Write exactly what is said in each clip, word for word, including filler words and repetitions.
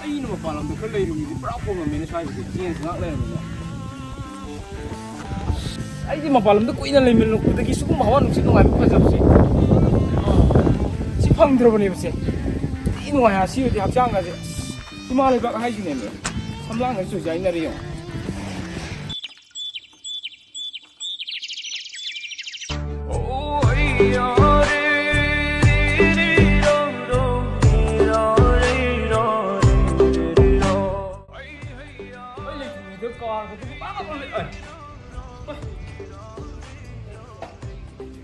ꯑꯩꯅ ꯃꯄꯥꯟ ꯂꯝꯗ ꯈꯔ ꯂꯩꯔꯨꯕꯗꯤ ꯄꯨꯔꯥ ꯍꯣꯡꯉꯝꯃꯦꯅ ꯁ꯭ꯋꯥꯏꯁꯤꯗꯤ ꯆꯦꯟꯖ ꯉꯥꯛ ꯂꯩꯔꯝꯃꯦꯅꯦ꯫ ꯑꯩꯗꯤ ꯃꯄꯥꯟ ꯂꯝꯗ ꯀꯨꯏꯅ ꯂꯩꯃꯤꯟꯅꯔꯛꯄꯗꯒꯤ ꯁꯤꯒꯨꯝꯕ ꯍꯋꯥ ꯅꯨꯡꯁꯤꯠ ꯅꯨꯡꯉꯥꯏꯕ ꯐꯖꯕꯁꯤ ꯁꯤ ꯐꯪꯗ꯭ꯔꯕꯅꯦꯕꯁꯦ꯫ ꯊꯤ ꯅꯨꯡꯉꯥꯏ ꯍꯥ, ꯁꯤ ꯑꯣꯏꯗꯤ ꯍꯛꯆꯥꯡꯒꯁꯦ꯫ ꯏꯃꯥ ꯂꯩꯕꯥꯛ ꯍꯥꯏꯁꯤꯅꯦꯃꯦ꯫ ꯁꯝꯂꯥꯡꯒꯁꯦ ꯆꯨꯖꯥꯏꯅꯔꯦ ꯌꯦꯡꯉꯣ꯫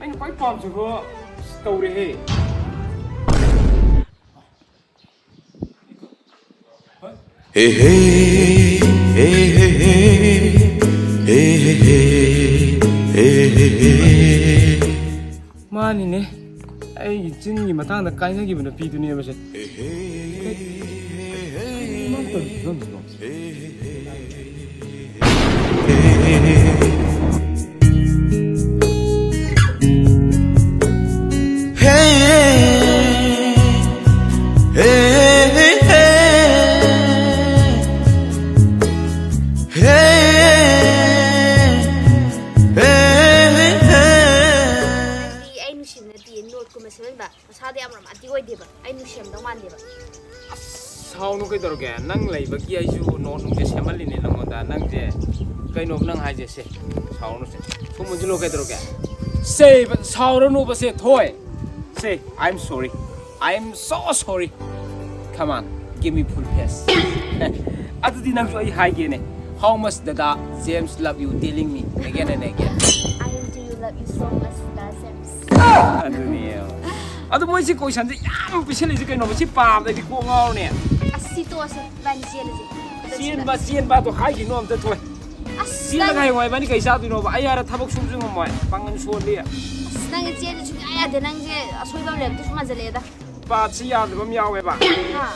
ꯑꯩꯅ ꯈ꯭ꯋꯥꯏ ꯄꯥꯝꯖꯕ ꯇꯧꯔꯦꯍꯦ꯫ ꯍꯦ ꯍꯦ, ꯍꯦ ꯍꯦ ꯍꯦ, ꯍꯦ ꯍꯦ ꯍꯦ, ꯍꯦ ꯍꯦ ꯍꯦ꯫ ꯃꯥꯅꯤꯅꯦ, ꯑꯩꯒꯤ ꯆꯤꯟꯒꯤ ꯃꯇꯥꯡꯗ ꯀꯥꯏꯅꯈꯤꯕ ꯅꯨꯄꯤꯗꯨꯅꯦꯕꯁꯦ꯫ ꯍꯦ ꯍꯦ ꯍꯦ, ꯍꯦ ꯍꯦ ꯍꯦ꯫ ꯑꯩ ꯅꯨꯡꯁꯤꯕ ꯅꯠꯇꯤꯌꯦ, ꯅꯣꯠꯀꯨꯝꯕ ꯁꯦꯝꯍꯟꯕ꯫ ꯃꯁꯥꯗ ꯌꯥꯝ ꯔꯣꯃꯥꯟꯇꯤꯛ ꯑꯣꯏꯗꯦꯕ꯫ ꯑꯩ ꯅꯨꯡꯁꯤꯔꯝꯗꯧ ꯃꯥꯟꯗꯦꯕ꯫ ꯑꯁ, ꯁꯥꯎꯅꯨ ꯀꯩꯗꯧꯔꯒꯦ? ꯅꯪ ꯂꯩꯕꯒꯤ ꯑꯩꯁꯨ ꯅꯣꯠ ꯅꯨꯡꯁꯦ ꯁꯦꯝꯍꯜꯂꯤꯅꯦ ꯅꯪꯉꯣꯟꯗ꯫ ꯅꯪꯁꯦ ꯀꯩꯅꯣꯕ ꯅꯪ ꯍꯥꯏꯁꯦ? ꯁꯦ, ꯁꯥꯎꯔꯅꯨꯁꯦ꯫ ꯁꯨꯝ ꯎꯟꯁꯤꯜꯂꯣ ꯀꯩꯗꯧꯔꯒꯦ? ꯁꯦ, ꯁꯥꯎꯔꯅꯨꯕꯁꯦ, ꯊꯣꯏ꯫ ꯁꯦ, I am sorry. I am so sorry. Come on, give me full face. ꯑꯗꯨꯗꯤ ꯅꯪꯁꯨ ꯑꯩ ꯍꯥꯏꯒꯦꯅꯦ꯫ How much dada James love you telling me again and again? I am to you love you so much, dada James. ꯑꯗꯨꯅꯦ꯫ ꯑꯗꯨ ꯃꯣꯏꯁꯤ ꯀꯣꯏꯁꯟꯁꯦ ꯌꯥꯝ ꯄꯤꯁꯜꯂꯤꯁꯦ ꯀꯩꯅꯣꯕ? ꯁꯤ ꯄꯥꯕꯗ ꯑꯩꯗꯤ ꯀꯣꯛ ꯉꯥꯎꯔꯅꯦ꯫ ꯑꯁ, ꯁꯤ ꯇꯣꯛꯑꯁꯦ, ꯏꯕꯥꯅꯤ ꯆꯦꯜꯂꯁꯦ꯫ ꯆꯦꯟꯕ, ꯆꯦꯟꯕ ꯑꯗꯣ ꯍꯥꯏꯈꯤꯅꯣ ꯑꯝꯇ ꯊꯣꯏ꯫ ꯑꯁ, ꯆꯦꯜꯂꯒ ꯅꯪ ꯍꯌꯦꯡꯋꯥꯏ ꯏꯕꯥꯅꯤ ꯀꯩ ꯆꯥꯗꯣꯏꯅꯣꯕ? ꯑꯩ ꯍꯥꯏꯔ ꯊꯕꯛ ꯁꯨꯕꯁꯨ ꯉꯝꯃꯣꯏ, ꯄꯥꯡꯒꯜ ꯁꯣꯜꯂꯤ꯫ ꯑꯁ, ꯅꯪꯒꯤ ꯆꯦꯟꯁꯦ ꯁꯨꯡꯌꯥ ꯌꯥꯗꯦ, ꯅꯪꯁꯦ ꯑꯁꯣꯏꯕ ꯑꯃ ꯂꯩꯔꯝꯗꯧꯁꯨ ꯃꯥꯟꯁꯤꯜꯂꯛꯑꯦꯗ꯫ ꯄꯥꯠꯁꯤ ꯌꯥꯗꯕ ꯑꯃ ꯌꯥꯎꯋꯦꯕ꯫ ꯍꯥ?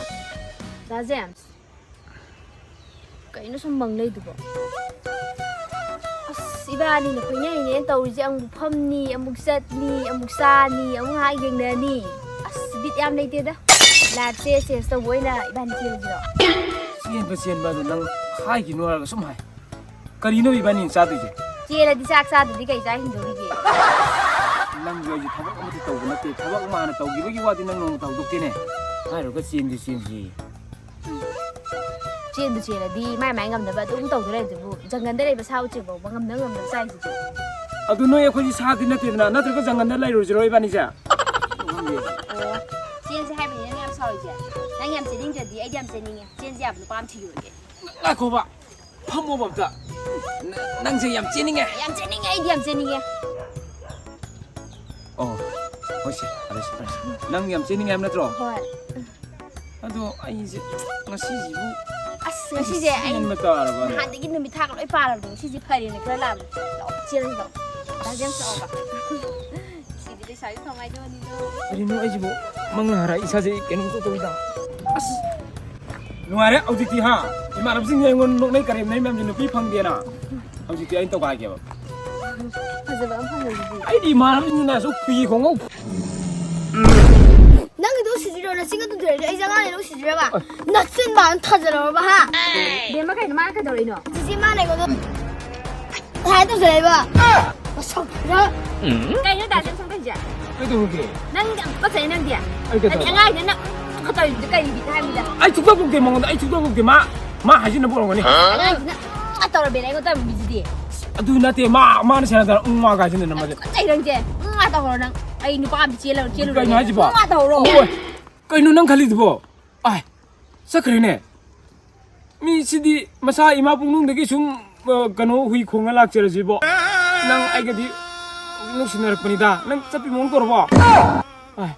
ꯗꯥ ꯖꯦꯝꯁ꯫ ꯀꯩꯅꯣ ꯁꯨꯝ ꯃꯪ ꯂꯩꯗꯨꯕꯣ? ꯑꯁ, ꯏꯕꯥꯅꯤꯅ ꯀꯣꯏꯅꯔꯤꯅꯦꯅ ꯇꯧꯔꯤꯁꯦ, ꯑꯃꯨꯛ ꯐꯝꯅꯤ, ꯑꯃꯨꯛ ꯆꯠꯅꯤ, ꯑꯃꯨꯛ ꯆꯥꯅꯤ, ꯑꯃꯨꯛ ꯉꯥꯏꯍꯥꯛ ꯌꯦꯡꯅꯅꯤ꯫ ꯑꯁ, ꯕꯤꯠ ꯌꯥꯝ ꯂꯩꯇꯦꯗ꯫ ꯂꯥꯏꯐꯁꯦ ꯆꯦꯟꯖ ꯇꯧꯕ ꯑꯣꯏꯅ ꯏꯕꯥꯅꯤ ꯆꯦꯜꯂꯁꯤꯔꯣ? ꯆꯦꯟꯕ ꯆꯦꯟꯕ ꯑꯗꯨ ꯅꯪ ꯍꯥꯏꯈꯤꯅꯨ ꯍꯥꯏꯔꯒ ꯁꯨꯝ ꯍꯥꯏ꯫ ꯀꯔꯤꯅꯣ ꯏꯕꯥꯅꯤ ꯆꯥꯗꯣꯏꯁꯦ? ꯆꯦꯜꯂꯗꯤ ꯆꯥꯛ ꯆꯥꯗ꯭ꯔꯗꯤ ꯀꯩ ꯆꯥ ꯍꯤꯡꯗꯧꯔꯤꯒꯦ? ꯅꯪꯁꯨ ꯑꯩꯁꯨ ꯊꯕꯛ ꯑꯃꯠꯇ ꯇꯧꯕ ꯅꯠꯇꯦ꯫ ꯊꯕꯛ ꯑꯃ ꯍꯥꯟꯅ ꯇꯧꯈꯤꯕꯒꯤ ꯋꯥꯗꯤ ꯅꯪ ꯅꯣꯡꯃꯇ ꯍꯧꯗꯣꯛꯇꯦꯅꯦ꯫ ꯍꯥꯏꯔꯨꯔꯒ ꯆꯦꯟꯁꯤ ꯆꯦꯟꯁꯤ꯫ ꯆꯦꯟꯕꯨ ꯆꯦꯜꯂꯗꯤ ꯃꯥꯏ ꯃꯥꯏ ꯉꯝꯅꯕ ꯑꯗꯨꯝ ꯇꯧꯗꯣꯏ ꯂꯩ ꯑꯗꯨꯕꯨ, ꯖꯪꯒꯜꯗ ꯂꯩꯕ ꯁꯥ ꯎꯆꯦꯛ ꯐꯥꯎꯕ ꯉꯝꯅ ꯉꯝꯅ ꯆꯥꯏꯁꯤꯗꯤ꯫ ꯑꯗꯨ ꯅꯣꯏ ꯑꯩꯈꯣꯏꯗꯤ ꯁꯥꯗꯤ ꯅꯠꯇꯦꯗꯅ, ꯅꯠꯇ꯭ꯔꯒ ꯖꯪꯒꯜꯗ ꯂꯩꯔꯨꯁꯤꯔꯣ ꯏꯕꯥꯅꯤꯁꯦ? ꯑꯣ, ꯆꯦꯟꯁꯦ ꯍꯥꯏꯕꯅꯤ ꯅꯪ ꯌꯥꯝ ꯁꯥꯎꯔꯤꯁꯦ꯫ ꯅꯪ ꯌꯥꯝ ꯆꯦꯟꯅꯤꯡꯗ꯭ꯔꯗꯤ ꯑꯩꯗꯤ ꯌꯥꯝ ꯆꯦꯟꯅꯤꯡꯉꯦ꯫ ꯆꯦꯟꯁꯦ ꯌꯥꯕ ꯅꯨꯄꯥ ꯑꯃ ꯊꯤꯔꯨꯔꯒꯦ꯫ ꯉꯥꯏꯈꯣꯕ, ꯐꯝꯃꯣꯕ ꯑꯝꯇ꯫ ꯅ-, ꯅꯪꯁꯦ ꯌꯥꯝ ꯆꯦꯟꯅꯤꯡꯉꯦ? ꯌꯥꯝ ꯆꯦꯟꯅꯤꯡꯉꯦ, ꯑꯩꯗꯤ ꯌꯥꯝ ꯆꯦꯟꯅꯤꯡꯉꯦ꯫ ꯑꯣ, ꯍꯣꯏꯁꯦ, ꯐꯔꯦꯁꯦ, ꯐꯔꯦꯁꯦ꯫ ꯅꯪ ꯌꯥꯝ ꯆꯦꯟꯅꯤꯡꯉꯦ ꯍꯥꯏꯕ ꯅꯠꯇ꯭ꯔꯣ? ꯍꯣꯏ꯫ ꯑꯗꯣ ꯑꯩꯁꯦ ꯉꯁꯤꯁꯤꯕꯨ ꯑꯁ, ꯉꯁꯤꯁꯦ ꯑꯩ ꯆꯦꯟꯕ ꯇꯥꯔꯕꯅꯦ꯫ ꯅꯍꯥꯟꯗꯒꯤ ꯅꯨꯃꯤꯠ ꯊꯥꯒ ꯂꯣꯏ ꯄꯥꯔꯕꯅꯦ꯫ ꯉꯁꯤꯁꯦ ꯐꯔꯦꯅ ꯈꯔ ꯂꯥꯛꯑꯕꯅꯦ꯫ ꯂꯥꯛꯑꯣ, ꯆꯦꯜꯂꯁꯤ ꯂꯥꯛꯑꯣ꯫ ꯗꯥ ꯖꯦꯝꯁ ꯂꯥꯛꯑꯣꯕ꯫ ꯁꯤꯗꯤ ꯂꯩꯁꯥꯕꯤ ꯐꯪꯉꯥꯏꯗꯕꯅꯤꯗꯣ꯫ ꯀꯔꯤꯅꯣ ꯑꯩꯁꯤꯕꯨ ꯃꯪꯂꯥ ꯍꯥꯔꯥ ꯏꯁꯥꯁꯦ ꯀꯩꯅꯣꯝ ꯇꯧ ꯇꯧꯏꯗ꯫ ꯑꯁ! ꯅꯨꯡꯉꯥꯏꯔꯦ ꯍꯧꯖꯤꯛꯇꯤ ꯍꯥ? ꯏꯃꯥꯟꯅꯕꯁꯤꯡꯅ ꯑꯩꯉꯣꯟꯗ ꯅꯣꯛꯅꯩ ꯀꯔꯦꯝꯅꯩ ꯃꯌꯥꯝꯁꯦ ꯅꯨꯄꯤ ꯐꯪꯗꯦꯅ꯫ ꯍꯧꯖꯤꯛꯇꯤ ꯑꯩꯅ ꯇꯧꯈꯥꯏꯒꯦꯕ꯫ ꯐꯖꯕ ꯑꯃ ꯐꯪꯉꯦ ꯑꯗꯨꯗꯤ꯫ ꯑꯩꯗꯤ ꯏꯃꯥꯟꯅꯕꯁꯤꯡꯗꯨꯅ ꯑꯁꯨꯛ ꯐꯤ ꯈꯣꯡꯉꯧ꯫ ꯅꯪꯒꯤꯗꯣ ꯎꯁꯤꯗ꯭ꯔꯤꯔꯣ? ꯅꯆꯤꯟ ꯑꯗꯨꯝ ꯊꯤꯔꯗꯤ ꯑꯩꯁꯦ ꯑꯉꯥꯡꯅꯦꯅ ꯎꯁꯤꯗ꯭ꯔꯤꯔꯕ? ꯅꯆꯤꯟ ꯃꯥꯅ ꯊꯥꯖꯜꯂꯧꯔꯕ ꯍꯥ? ꯕꯦꯝꯃ ꯀꯩꯅꯣ ꯃꯥꯅ ꯀꯩꯗꯧꯔꯛꯏꯅꯣ? ꯆꯤꯆꯦ ꯃꯥꯅ ꯑꯩꯉꯣꯟꯗ ꯍꯥꯏ ꯇꯧꯁꯜꯂꯛꯏꯕ꯫ ꯃꯁꯛꯇꯨꯒ꯫ ꯀꯩꯅꯣ ꯗꯥ ꯖꯦꯝꯁ ꯇꯧꯔꯤꯁꯦ? ꯀꯩꯗꯧꯔꯒꯦ? ꯅꯪꯗꯤ ꯌꯥꯝ ꯇꯨꯀꯠꯆꯩ ꯅꯪꯗꯤ꯫ ꯑꯩ ꯀꯩꯗꯧꯔꯕ? ꯅꯪꯗꯤ ꯑꯉꯥꯡꯅꯦ ꯅꯪ ꯇꯧꯔꯤꯗꯨ ꯀꯩ ꯕꯤꯠ ꯍꯥꯏꯕꯅꯤꯗ? ꯑꯩ ꯁꯨꯛꯇꯧ ꯇꯧꯗꯦ ꯃꯉꯣꯟꯗ, ꯑꯩ ꯁꯨꯛꯇꯧ ꯇꯧꯗꯦ꯫ ꯃꯥ, ꯃꯥ ꯍꯥꯏꯖꯤꯟꯅꯕ ꯑꯣꯏꯔꯝꯒꯅꯤ꯫ ꯑꯉꯥꯡꯁꯤꯅ ꯇꯧꯔꯝꯃꯦꯅ ꯑꯩꯉꯣꯟꯗ ꯇꯧꯔꯝꯃꯤꯁꯤꯗꯤ꯫ ꯑꯗꯨ ꯅꯠꯇꯦ, ꯃꯥ, ꯃꯥꯅ ꯁꯦꯟꯅꯗꯅ ꯎꯝ ꯃꯥ ꯀꯥꯏꯁꯤꯟꯗꯅ ꯃꯥꯁꯦ꯫ ꯇꯨꯀꯠꯆꯩ ꯅꯪꯁꯦ꯫ ꯎꯝ ꯇꯧꯍꯧꯔꯣ ꯅꯪ꯫ ꯑꯩ ꯅꯨꯄꯥ ꯑꯝꯇ ꯆꯦꯜꯂ-, ꯆꯦꯜꯂꯨꯔꯒꯦ꯫ ꯀꯩꯅꯣ ꯍꯥꯏꯁꯤꯕꯣ? ꯎꯝ ꯇꯧꯍꯧꯔꯣ꯫ ꯑꯣꯏ, ꯀꯩꯅꯣ ꯅꯪ ꯈꯜꯂꯤꯗꯨꯕꯣ? ꯑꯥꯏ, ꯆꯠꯈ꯭ꯔꯦꯅꯦ꯫ ꯃꯤꯁꯤꯗꯤ ꯃꯁꯥ ꯏꯃꯥ ꯄꯨꯛꯅꯨꯡꯗꯒꯤ ꯁꯨꯝ, ꯑ, ꯀꯩꯅꯣ, ꯍꯨꯏ ꯈꯣꯡꯉ ꯂꯥꯛꯆꯔꯁꯤꯕꯣ꯫ ꯅꯪ ꯑꯩꯒꯗꯤ ꯅꯨꯡꯁꯤꯅꯔꯛꯄꯅꯤꯗ꯫ ꯅꯪ ꯆꯠꯄꯤ ꯃꯑꯣꯡ ꯇꯧꯔꯕꯣ? ꯑꯥꯏ꯫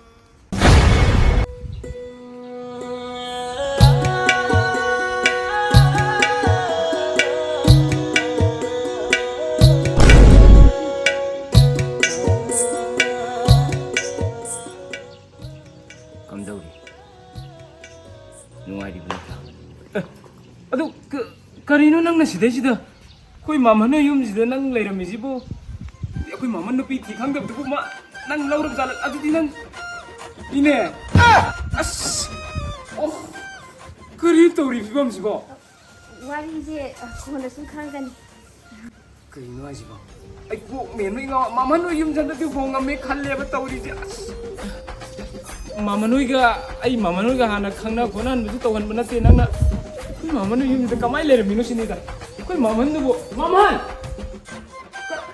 ꯀꯝꯗꯧꯔꯤ? ꯅꯨꯡꯉꯥꯏꯔꯤꯕ ꯅꯠꯇ꯭ꯔꯥ? ꯑꯦ, ꯑꯗꯨ ꯀ-, ꯀꯔꯤꯅꯣ ꯅꯪꯅ ꯁꯤꯗꯩꯁꯤꯗ? ꯑꯩꯈꯣꯏ ꯃꯥꯃꯟ ꯍꯣꯏ ꯌꯨꯝꯁꯤꯗ ꯅꯪ ꯂꯩꯔꯝꯃꯤꯁꯤꯕꯨ? ꯑꯩꯈꯣꯏ ꯃꯥꯃꯟ ꯅꯨꯄꯤ ꯊꯤ ꯈꯪꯗꯕꯗꯨꯕꯨ ꯃꯥ ꯅꯪ ꯂꯧꯔꯕ ꯖꯥꯠꯂ? ꯑꯗꯨꯗꯤ ꯅꯪ ꯏꯅꯦ꯫ ꯑꯁ! ꯑꯣ! ꯀꯔꯤ ꯇꯧꯔꯤ ꯐꯤꯕꯝꯁꯤꯕꯣ? ꯋꯥꯔꯤꯁꯦ, ꯑ, ꯀꯣꯟꯅ ꯁꯨꯝ ꯈꯪꯒꯅꯤ꯫ ꯀꯩꯅꯣ ꯍꯥꯏꯁꯤꯕꯣ? ꯑꯩ ꯀꯣꯛ ꯃꯦꯟꯕ ꯏꯉꯥꯎ, ꯃꯥꯃꯟ ꯍꯣꯏ ꯌꯨꯝ ꯆꯠꯂꯗꯤ ꯍꯣꯡꯉꯝꯃꯦ ꯈꯜꯂꯦꯕ ꯇꯧꯔꯤꯁꯦ꯫ ꯑꯁ! ꯃꯥꯃꯟ ꯍꯣꯏꯒ, ꯑꯩ ꯃꯥꯃꯟ ꯍꯣꯏꯒ ꯍꯥꯟꯅ ꯈꯪꯅ ꯈꯣꯠꯅꯍꯟꯕꯁꯨ ꯇꯧꯍꯟꯕ ꯅꯠꯇꯦ ꯅꯪꯅ꯫ ꯑꯩꯈꯣꯏ ꯃꯥꯃꯟ ꯍꯣꯏ ꯌꯨꯝꯗ ꯀꯃꯥꯏꯅ ꯂꯩꯔꯝꯃꯤꯅꯣ ꯁꯤꯅꯤꯗ꯫ ꯑꯩꯈꯣꯏ ꯃꯥꯃꯟꯗꯨꯕꯨ, ꯃꯥꯃꯟ!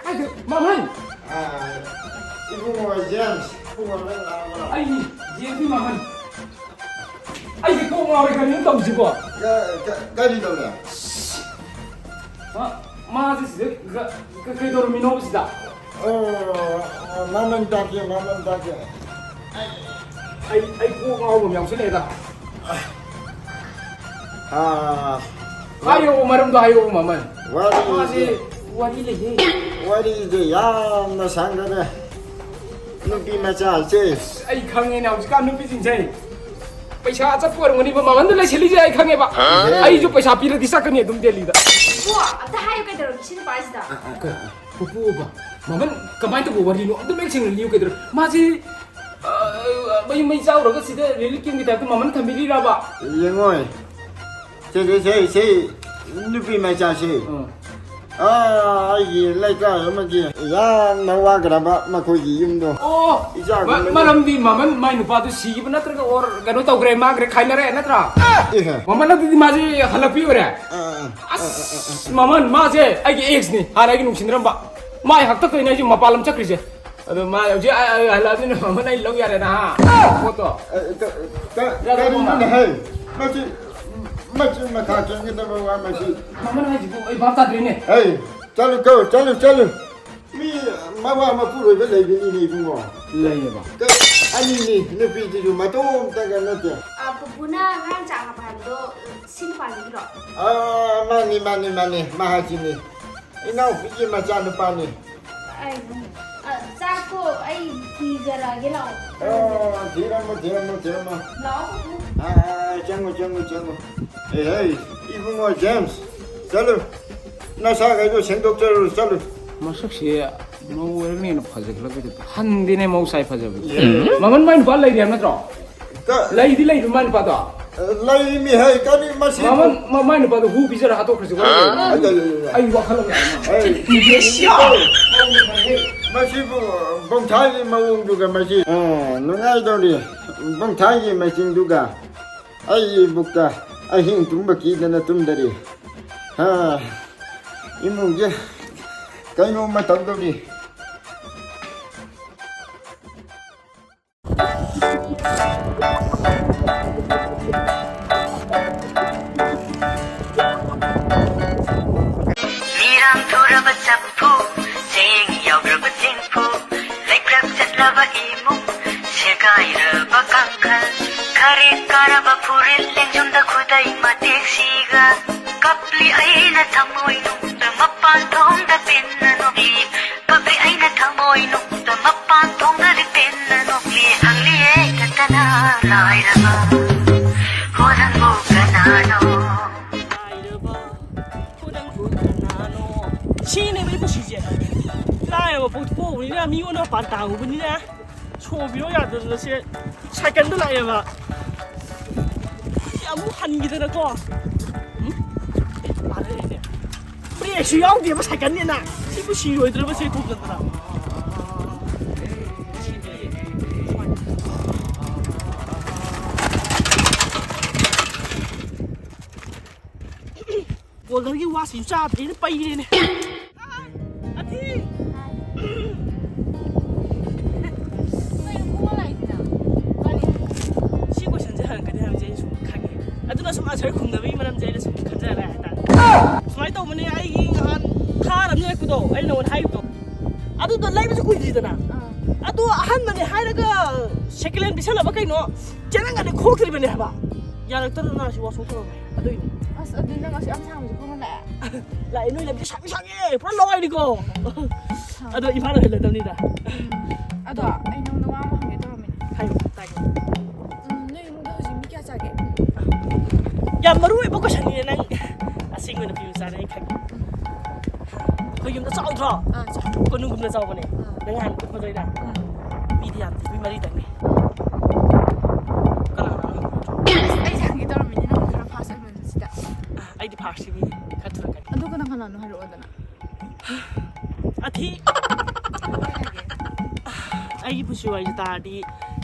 ꯀꯥꯏꯗ? ꯃꯥꯃꯟ! ꯑꯥ, ꯏꯕꯨꯡꯉꯣ ꯖꯦꯝꯁ, ꯏꯕꯨꯡꯉꯣ ꯅꯪ ꯂꯥꯛꯑꯕ꯭ꯔꯣ? ꯑꯩ ꯖꯦꯝꯁꯀꯤ ꯃꯥꯃꯟ꯫ ꯑꯩꯁꯦ ꯀꯣꯛ ꯉꯥꯎꯔꯦ ꯀꯔꯤꯅꯣ ꯇꯧꯁꯤꯕꯣ? ꯀ-, ꯀ-, ꯀꯔꯤ ꯇꯧꯔꯦ? ꯃꯥ-, ꯃꯥꯁꯦ ꯁꯤꯗ ꯀ-, ꯀ-, ꯀꯩꯗꯧꯔꯝꯃꯤꯅꯣꯕ ꯁꯤꯗ? ꯑꯣ, ꯃꯥꯃꯟ ꯇꯥꯛꯀꯦ, ꯃꯥꯃꯟ ꯇꯥꯛꯀꯦ꯫ ꯑꯩ, ꯑꯩ ꯀꯣꯛ ꯉꯥꯎꯕ ꯑꯃ ꯌꯥꯎꯁꯤꯜꯂꯛꯑꯦꯗ꯫ ꯑꯥ, ꯍꯥꯏꯌꯣ, ꯃꯔꯝꯗꯣ ꯍꯥꯏꯌꯣ, ꯃꯃꯜ꯫ ꯋꯥꯔꯤꯁꯦ, ꯃꯥꯁꯦ ꯋꯥꯔꯤ ꯂꯩꯌꯦ꯫ ꯋꯥꯔꯤꯁꯦ ꯌꯥꯝꯅ ꯁꯥꯡꯒꯗ꯭ꯔꯦ꯫ ꯅꯨꯄꯤ ꯃꯆꯥꯁꯦ꯫ ꯑꯩ ꯈꯪꯉꯦꯅꯦ, ꯍꯧꯖꯤꯛꯀꯥꯟ ꯅꯨꯄꯤꯁꯤꯡꯁꯦ ꯄꯩꯁꯥ ꯑꯆꯠꯄ ꯑꯣꯏꯔꯝꯒꯅꯤꯕ, ꯃꯃꯟꯗ ꯂꯩꯁꯤꯜꯂꯤꯁꯦ ꯑꯩ ꯈꯪꯉꯦꯕ꯫ ꯍꯥ? ꯑꯩꯁꯨ ꯄꯩꯁꯥ ꯄꯤꯔꯗꯤ ꯆꯠꯀꯅꯤ ꯑꯗꯨꯝ ꯗꯦꯜꯂꯤꯗ꯫ ꯏꯕꯣ, ꯑꯝꯇ ꯍꯥꯏꯌꯨ ꯀꯩꯗꯧꯔꯒꯦ ꯁꯤ ꯅꯨꯄꯥꯁꯤꯗ? ꯄꯨꯄꯨꯕ, ꯃꯃꯟ ꯀꯃꯥꯏꯅ ꯇꯧꯕ ꯋꯥꯔꯤꯅꯣ? ꯑꯝꯇ ꯃꯌꯦꯛ ꯁꯦꯡꯅ ꯂꯤꯌꯨ ꯀꯩꯗꯧꯔꯒꯦ? ꯃꯥꯁꯤ, ꯑ, ꯃꯩ, ꯃꯩ ꯆꯥꯎꯔꯒ ꯁꯤꯗ ꯔꯤꯂꯤꯐ ꯀꯦꯝꯒꯤ ꯇꯥꯏꯞꯇ ꯃꯃꯟ ꯊꯝꯕꯤꯔꯤꯔꯕ? ꯌꯦꯡꯉꯣꯏ꯫ ꯁꯦ, ꯁꯦ, ꯁꯦ, ꯁꯦ, ꯅꯨꯄꯤ ꯃꯆꯥꯁꯦ꯫ ꯑꯥ꯫ ꯑꯥ, ꯑꯩꯒꯤ ꯂꯩꯀꯥꯏ ꯑꯃꯒꯤ ꯌꯥꯝꯅ ꯋꯥꯈ꯭ꯔꯕ ꯃꯈꯣꯏꯒꯤ ꯌꯨꯝꯗꯣ꯫ ꯑꯣ, ꯏꯆꯥꯒꯨꯝꯕꯅꯤ꯫ ꯃ-, ꯃꯔꯝꯗꯤ ꯃꯃꯟ ꯃꯥꯏ ꯅꯨꯄꯥꯗꯨ ꯁꯤꯈꯤꯕ ꯅꯠꯇ꯭ꯔꯒ or ꯀꯩꯅꯣ ꯇꯧꯈ꯭ꯔꯦ, ꯃꯥꯡꯈ꯭ꯔꯦ, ꯈꯥꯏꯅꯔꯦ ꯅꯠꯇ꯭ꯔꯥ? ꯑꯦꯍꯦ꯫ ꯃꯃꯟ ꯑꯗꯨꯗꯤ ꯃꯥꯁꯦ ꯍꯜꯂꯛꯄꯤ ꯑꯣꯏꯔꯦ? ꯑꯥ, ꯑꯥ, ꯑꯥ, ꯑꯁ, ꯑꯥ, ꯑꯥ, ꯑꯥ꯫ ꯃꯃꯟ ꯃꯥꯁꯦ ꯑꯩꯒꯤ ꯑꯦꯛꯁꯅꯤ, ꯍꯥꯟꯅ ꯑꯩꯒꯤ ꯅꯨꯡꯁꯤꯅꯔꯝꯕ꯫ ꯃꯥꯏ ꯍꯥꯛꯇꯛꯇꯩꯅꯦ ꯑꯩꯁꯦ ꯃꯄꯥꯟ ꯂꯝ ꯆꯠꯈ꯭ꯔꯤꯁꯦ꯫ ꯑꯗꯣ ꯃꯥ ꯍꯧꯖꯤꯛ ꯑ-, ꯑ-, ꯍꯜꯂꯛꯑꯕꯅꯤꯅ ꯃꯃꯟ ꯑꯩ ꯂꯧ ꯌꯥꯔꯦꯅ, ꯍꯥ? ꯄꯣꯠꯇꯣ꯫ ꯑ, ꯀ-, ꯀ-, ꯌꯥꯔꯦ, ꯀꯔꯤꯅꯣꯅꯦ, ꯃꯃꯥ꯫ ꯍꯦ? ꯃꯆꯤꯟ, ꯃꯆꯤꯟ ꯃꯈꯥ ꯆꯪꯒꯗꯕ ꯋꯥ ꯃꯁꯤ꯫ ꯃꯃꯟ ꯍꯥꯏꯁꯤꯕꯨ ꯑꯩ ꯚꯥꯞ ꯇꯥꯗ꯭ꯔꯦꯅꯦ꯫ ꯍꯦ, ꯆꯠꯂꯨ ꯀꯣ, ꯆꯠꯂꯨ, ꯆꯠꯂꯨ꯫ ꯃꯤ ꯃꯋꯥ ꯃꯄꯨꯔꯣꯏꯕ ꯂꯩꯕꯅꯤꯅꯦ, ꯏꯕꯨꯡꯉꯣ꯫ ꯂꯩꯌꯦꯕ꯫ ꯀ-, ꯑꯅꯤꯅꯤ, ꯅꯨꯄꯤꯗꯨꯁꯨ ꯃꯇꯣꯝꯇꯒ ꯅꯠꯇꯦ꯫ ꯑ, ꯄꯨꯄꯨꯅ ꯉꯔꯥꯡ ꯆꯥꯛ ꯍꯥꯞꯄ ꯍꯥꯏꯕꯗꯣ, ꯁꯤ ꯅꯨꯄꯥꯁꯤꯒꯤꯔꯣ? ꯑ, ꯃꯥꯅꯤ, ꯃꯥꯅꯤ, ꯃꯥꯅꯤ, ꯃꯍꯥꯛꯀꯤꯅꯤ꯫ ꯏꯅꯥꯎꯄꯤꯒꯤ ꯃꯆꯥꯅꯨꯄꯥꯅꯤ꯫ ꯑꯩ, ꯑ, ꯆꯥꯛꯇꯣ ꯑꯩ ꯊꯤꯖꯔꯛꯑꯒꯦ, ꯂꯥꯛꯑꯣ꯫ ꯑꯣ, ꯊꯤꯔꯝꯃꯣ, ꯊꯤꯔꯝꯃꯣ, ꯊꯤꯔꯝꯃꯣ꯫ ꯂꯥꯛꯑꯣ, ꯄꯨꯄꯨ꯫ ꯑ, ꯑ, ꯆꯪꯉꯣ, ꯆꯪꯉꯣ, ꯆꯪꯉꯣ꯫ ꯑꯦ, ꯍꯩ, ꯏꯕꯨꯡꯉꯣ ꯖꯦꯝꯁ, ꯆꯠꯂꯨ꯫ ꯅꯁꯥꯈꯩꯗꯣ ꯁꯦꯡꯗꯣꯛꯆꯔꯨꯔꯣ, ꯆꯠꯂꯨ꯫ ꯃꯁꯛꯁꯤ ꯃꯧ ꯑꯣꯏꯔꯒꯅ ꯍꯦꯟꯅ ꯐꯖꯈꯠꯂꯛꯄꯩ ꯇꯥꯏꯞꯇ꯫ ꯍꯟꯗꯦꯅꯦ, ꯃꯧ ꯁꯥꯏ ꯐꯖꯕꯁꯦ꯫ ꯃꯃꯟ ꯃꯥꯏ ꯅꯨꯄꯥ ꯂꯩꯔꯤ ꯍꯥꯏꯕ ꯅꯠꯇ꯭ꯔꯣ? ꯀ- ꯂꯩꯗꯤ ꯂꯩꯕ ꯃꯥꯏ ꯅꯨꯄꯥꯗꯣ? ꯂꯩꯃꯤ ꯍꯥꯏ, ꯀꯔꯤ ꯃꯁꯤ? ꯃꯃꯟ, ꯃ-, ꯃꯥꯏ ꯅꯨꯄꯥꯗꯣ ꯍꯨ ꯄꯤꯖꯔ ꯍꯥꯠꯇꯣꯛꯈ꯭ꯔꯁꯤ꯫ ꯑꯩ, ꯑꯩ, ꯑꯩ, ꯑꯩ꯫ ꯑꯩ ꯋꯥꯈꯜ ꯑꯃ ꯂꯥꯛꯑꯦ꯫ ꯑꯩ, ꯃꯁꯤꯕꯨ ꯕꯣꯡꯊꯥꯒꯤ ꯃꯑꯣꯡꯗꯨꯒ ꯃꯁꯤ, ꯑ, ꯅꯨꯡꯉꯥꯏꯗꯧꯔꯤ꯫ ꯕꯣꯡꯊꯥꯒꯤ ꯃꯆꯤꯡꯗꯨꯒ ꯑꯩ ꯏꯕꯨꯛꯇ ꯑꯍꯤꯡ ꯇꯨꯝꯕ ꯀꯤꯗꯅ ꯇꯨꯝꯗꯔꯤ꯫ ꯍꯥ, ꯏꯃꯨꯡꯁꯦ ꯀꯩꯅꯣꯝꯃ ꯇꯧꯗꯧꯔꯤ꯫ ꯃꯤꯔꯥꯡ ꯊꯨꯔꯕ ꯆꯐꯨ, ꯆꯦꯡ ꯌꯥꯎꯗ꯭ꯔꯕ ꯆꯦꯡꯐꯨ, ꯂꯩꯀ꯭ꯔꯛ ꯆꯠꯂꯕ ꯏꯃꯨꯡ, ꯁꯦꯒꯥꯏꯔꯕ ꯀꯥꯡꯈꯜ, ꯈꯔꯦꯛ ꯀꯥꯔꯕ ꯐꯨꯔꯤꯠ, ꯂꯦꯡꯖꯨꯝꯗ ꯈꯨꯗꯩ ꯃꯇꯦꯛꯁꯤꯒ, ꯀꯞꯂꯤ ꯑꯩꯅ ꯊꯃꯣꯏꯅꯨꯡꯗ, ꯃꯄꯥꯟ ꯊꯣꯡꯗ ꯄꯤꯟꯅ ꯅꯣꯛꯂꯤ, ꯀꯞꯂꯤ ꯑꯩꯅ ꯊꯃꯣꯏꯅꯨꯡꯗ, ꯃꯄꯥꯟ ꯊꯣꯡꯗ ꯂꯤꯄꯤꯟꯅ ꯅꯣꯛꯂꯤ, ꯍꯪꯂꯤꯌꯦ ꯇꯠꯇꯅ ꯂꯥꯏꯔꯕ, ꯍꯣ ꯅꯪꯕꯨ ꯀꯅꯥꯅꯣ? ꯂꯥꯏꯔꯕ, ꯍꯣ ꯅꯪꯕꯨ ꯀꯅꯥꯅꯣ? ꯁꯤꯅꯦꯕ ꯑꯩ ꯄꯨꯟꯁꯤꯁꯦ꯫ ꯂꯥꯏꯔꯕ ꯄꯣꯛꯊꯣꯛꯎꯕꯅꯤꯅ, ꯃꯤꯉꯣꯟꯗ ꯃꯄꯥꯟ ꯇꯥꯡꯉꯨꯕꯅꯤꯅ, ꯁꯣꯕꯤꯌꯣ ꯌꯥꯗꯗꯅ ꯁꯦ ꯁꯥꯏꯀꯜꯗ ꯂꯥꯛꯑꯦꯕ꯫ ꯁꯤ ꯑꯃꯨꯛ ꯍꯟꯈꯤꯗꯅꯀꯣ꯫ ꯎꯝ? ꯑꯦ, ꯃꯥꯟꯅꯔꯦꯅꯦ꯫ ꯕ꯭ꯔꯦꯛꯁꯨ ꯌꯥꯎꯗꯦꯕ ꯁꯥꯏꯀꯜꯅꯤꯅ꯫ ꯁꯤꯕꯨ ꯁꯤꯔꯣꯏꯗ꯭ꯔꯕ ꯁꯤ ꯊꯣꯛꯇꯗꯅ꯫ ꯕꯣꯜꯗꯔꯒꯤ ꯋꯥꯁꯤꯁꯨ ꯆꯥꯗ꯭ꯔꯦꯅ ꯄꯩꯔꯦꯅꯦ꯫ ꯑꯊꯤ! ꯀꯩꯅꯣ ꯈꯣꯡꯉ ꯂꯥꯛꯏꯁꯤꯅ? ꯀꯔꯤ? ꯁꯤ ꯀꯣꯏꯁꯟꯁꯦ ꯍꯪꯉꯛꯀꯅꯤ ꯍꯥꯏꯕꯁꯦ ꯑꯩ ꯁꯨꯝ ꯈꯪꯉꯦ꯫ ꯑꯗꯨꯅ ꯁꯨꯝ ꯑꯟꯁꯔ ꯈꯨꯝꯅꯕꯒꯤ ꯃꯔꯝꯁꯦ ꯑꯩꯅ ꯁꯨꯝ ꯈꯟꯖꯔꯦ ꯍꯥꯏꯇꯥꯔꯦ꯫ ꯁꯨꯃꯥꯏꯅ ꯇꯧꯕꯅꯦ, ꯑꯩꯒꯤ ꯅꯍꯥꯟ ꯊꯥꯔ ꯑꯃ ꯂꯩꯔꯛꯄꯗꯣ, ꯑꯩꯅ ꯅꯉꯣꯟꯗ ꯍꯥꯏꯕꯗꯣ꯫ ꯑꯗꯨꯗꯣ ꯂꯩꯕꯁꯨ ꯀꯨꯏꯗ꯭ꯔꯤꯗꯅ꯫ ꯑꯥ꯫ ꯑꯗꯣ ꯑꯍꯟꯕꯅꯦ ꯍꯥꯏꯔꯒ ꯁꯦꯀꯦꯟ ꯍꯦꯟ ꯄꯤꯁꯜꯂꯕ ꯀꯩꯅꯣ? ꯆꯦꯔꯪꯒꯅꯤ ꯈꯣꯛꯇ꯭ꯔꯤꯕꯅꯦ ꯍꯥꯏꯕ꯫ ꯌꯥꯔꯛꯇꯗꯅ ꯁꯤ ꯋꯥꯁꯔꯨꯝ ꯊꯝꯃꯝꯃꯦ꯫ ꯑꯗꯨꯏꯅꯦ꯫ ꯑꯁ, ꯑꯗꯨꯗꯤ ꯅꯪ ꯑꯁꯤ ꯌꯥꯝ ꯁꯥꯡꯕꯁꯦ ꯈꯣꯡꯅ ꯂꯥꯛꯑꯦ? ꯂꯥꯛꯑꯦ, ꯅꯣꯏ ꯂꯝꯕꯤ ꯁꯥꯡ ꯁꯥꯡꯉꯦ, ꯄꯨꯔꯥ ꯂꯋꯥꯏꯅꯤꯀꯣ꯫ ꯑꯗꯣ ꯏꯝꯐꯥꯜꯗ ꯍꯜꯂꯗꯕꯅꯤꯗ꯫ ꯑꯗꯣ ꯑꯩ ꯅꯉꯣꯟꯗ ꯋꯥ ꯑꯃ ꯍꯪꯒꯦ ꯇꯧꯔꯝꯃꯤꯅꯦ꯫ ꯍꯥꯏꯌꯣ, ꯇꯥꯒꯦ꯫ ꯎꯝ, ꯅꯣꯏ ꯏꯃꯨꯡꯗ ꯍꯧꯖꯤꯛ ꯃꯤ ꯀꯌꯥ ꯆꯥꯒꯦ? ꯌꯥꯝ ꯃꯔꯨ ꯑꯣꯏꯕ ꯀꯣꯏꯁꯟꯅꯤꯅꯦ ꯅꯪ꯫ ꯑꯁꯦꯡꯕ ꯅꯨꯄꯤ ꯃꯆꯥꯅꯦ ꯑꯩ ꯈꯪꯉꯦ꯫ ꯑꯩꯈꯣꯏ ꯌꯨꯝꯗ ꯆꯥꯎꯗ꯭ꯔꯣ? ꯑꯥ, ꯆꯥꯎ꯫ ꯀꯣꯅꯨꯡꯒꯨꯝꯅ ꯆꯥꯎꯕꯅꯦ꯫ ꯑꯥ꯫ ꯅꯪ ꯍꯥꯟꯅ ꯎꯠꯄꯗꯣ ꯑꯩꯅ? ꯎꯝ꯫ ꯃꯤꯗꯤ ꯌꯥꯝꯗꯦ, ꯃꯤ ꯃꯔꯤꯗꯪꯅꯦ꯫ ꯀꯅꯥ ꯀꯅꯥ? ꯑꯩꯁꯦ ꯍꯪꯒꯦ ꯇꯧꯔꯝꯃꯤꯅꯦ, ꯅꯪ ꯈꯔ ꯐꯥꯁ ꯑꯣꯏꯃꯟꯕꯁꯤꯗ꯫ ꯑꯥ, ꯑꯩꯗꯤ ꯐꯥꯔꯁꯀꯤ ꯃꯤꯅꯦ, ꯈꯔ ꯊꯨꯔꯛꯀꯅꯤ꯫ ꯑꯗꯨ ꯀꯅꯥ ꯀꯅꯥꯅꯣ ꯍꯥꯏꯔꯛꯑꯣꯗꯅ꯫ ꯑꯊꯤ꯫ ꯑꯩꯒꯤ ꯄꯨꯟꯁꯤ ꯋꯥꯔꯤꯁꯦ ꯇꯥꯔꯗꯤ,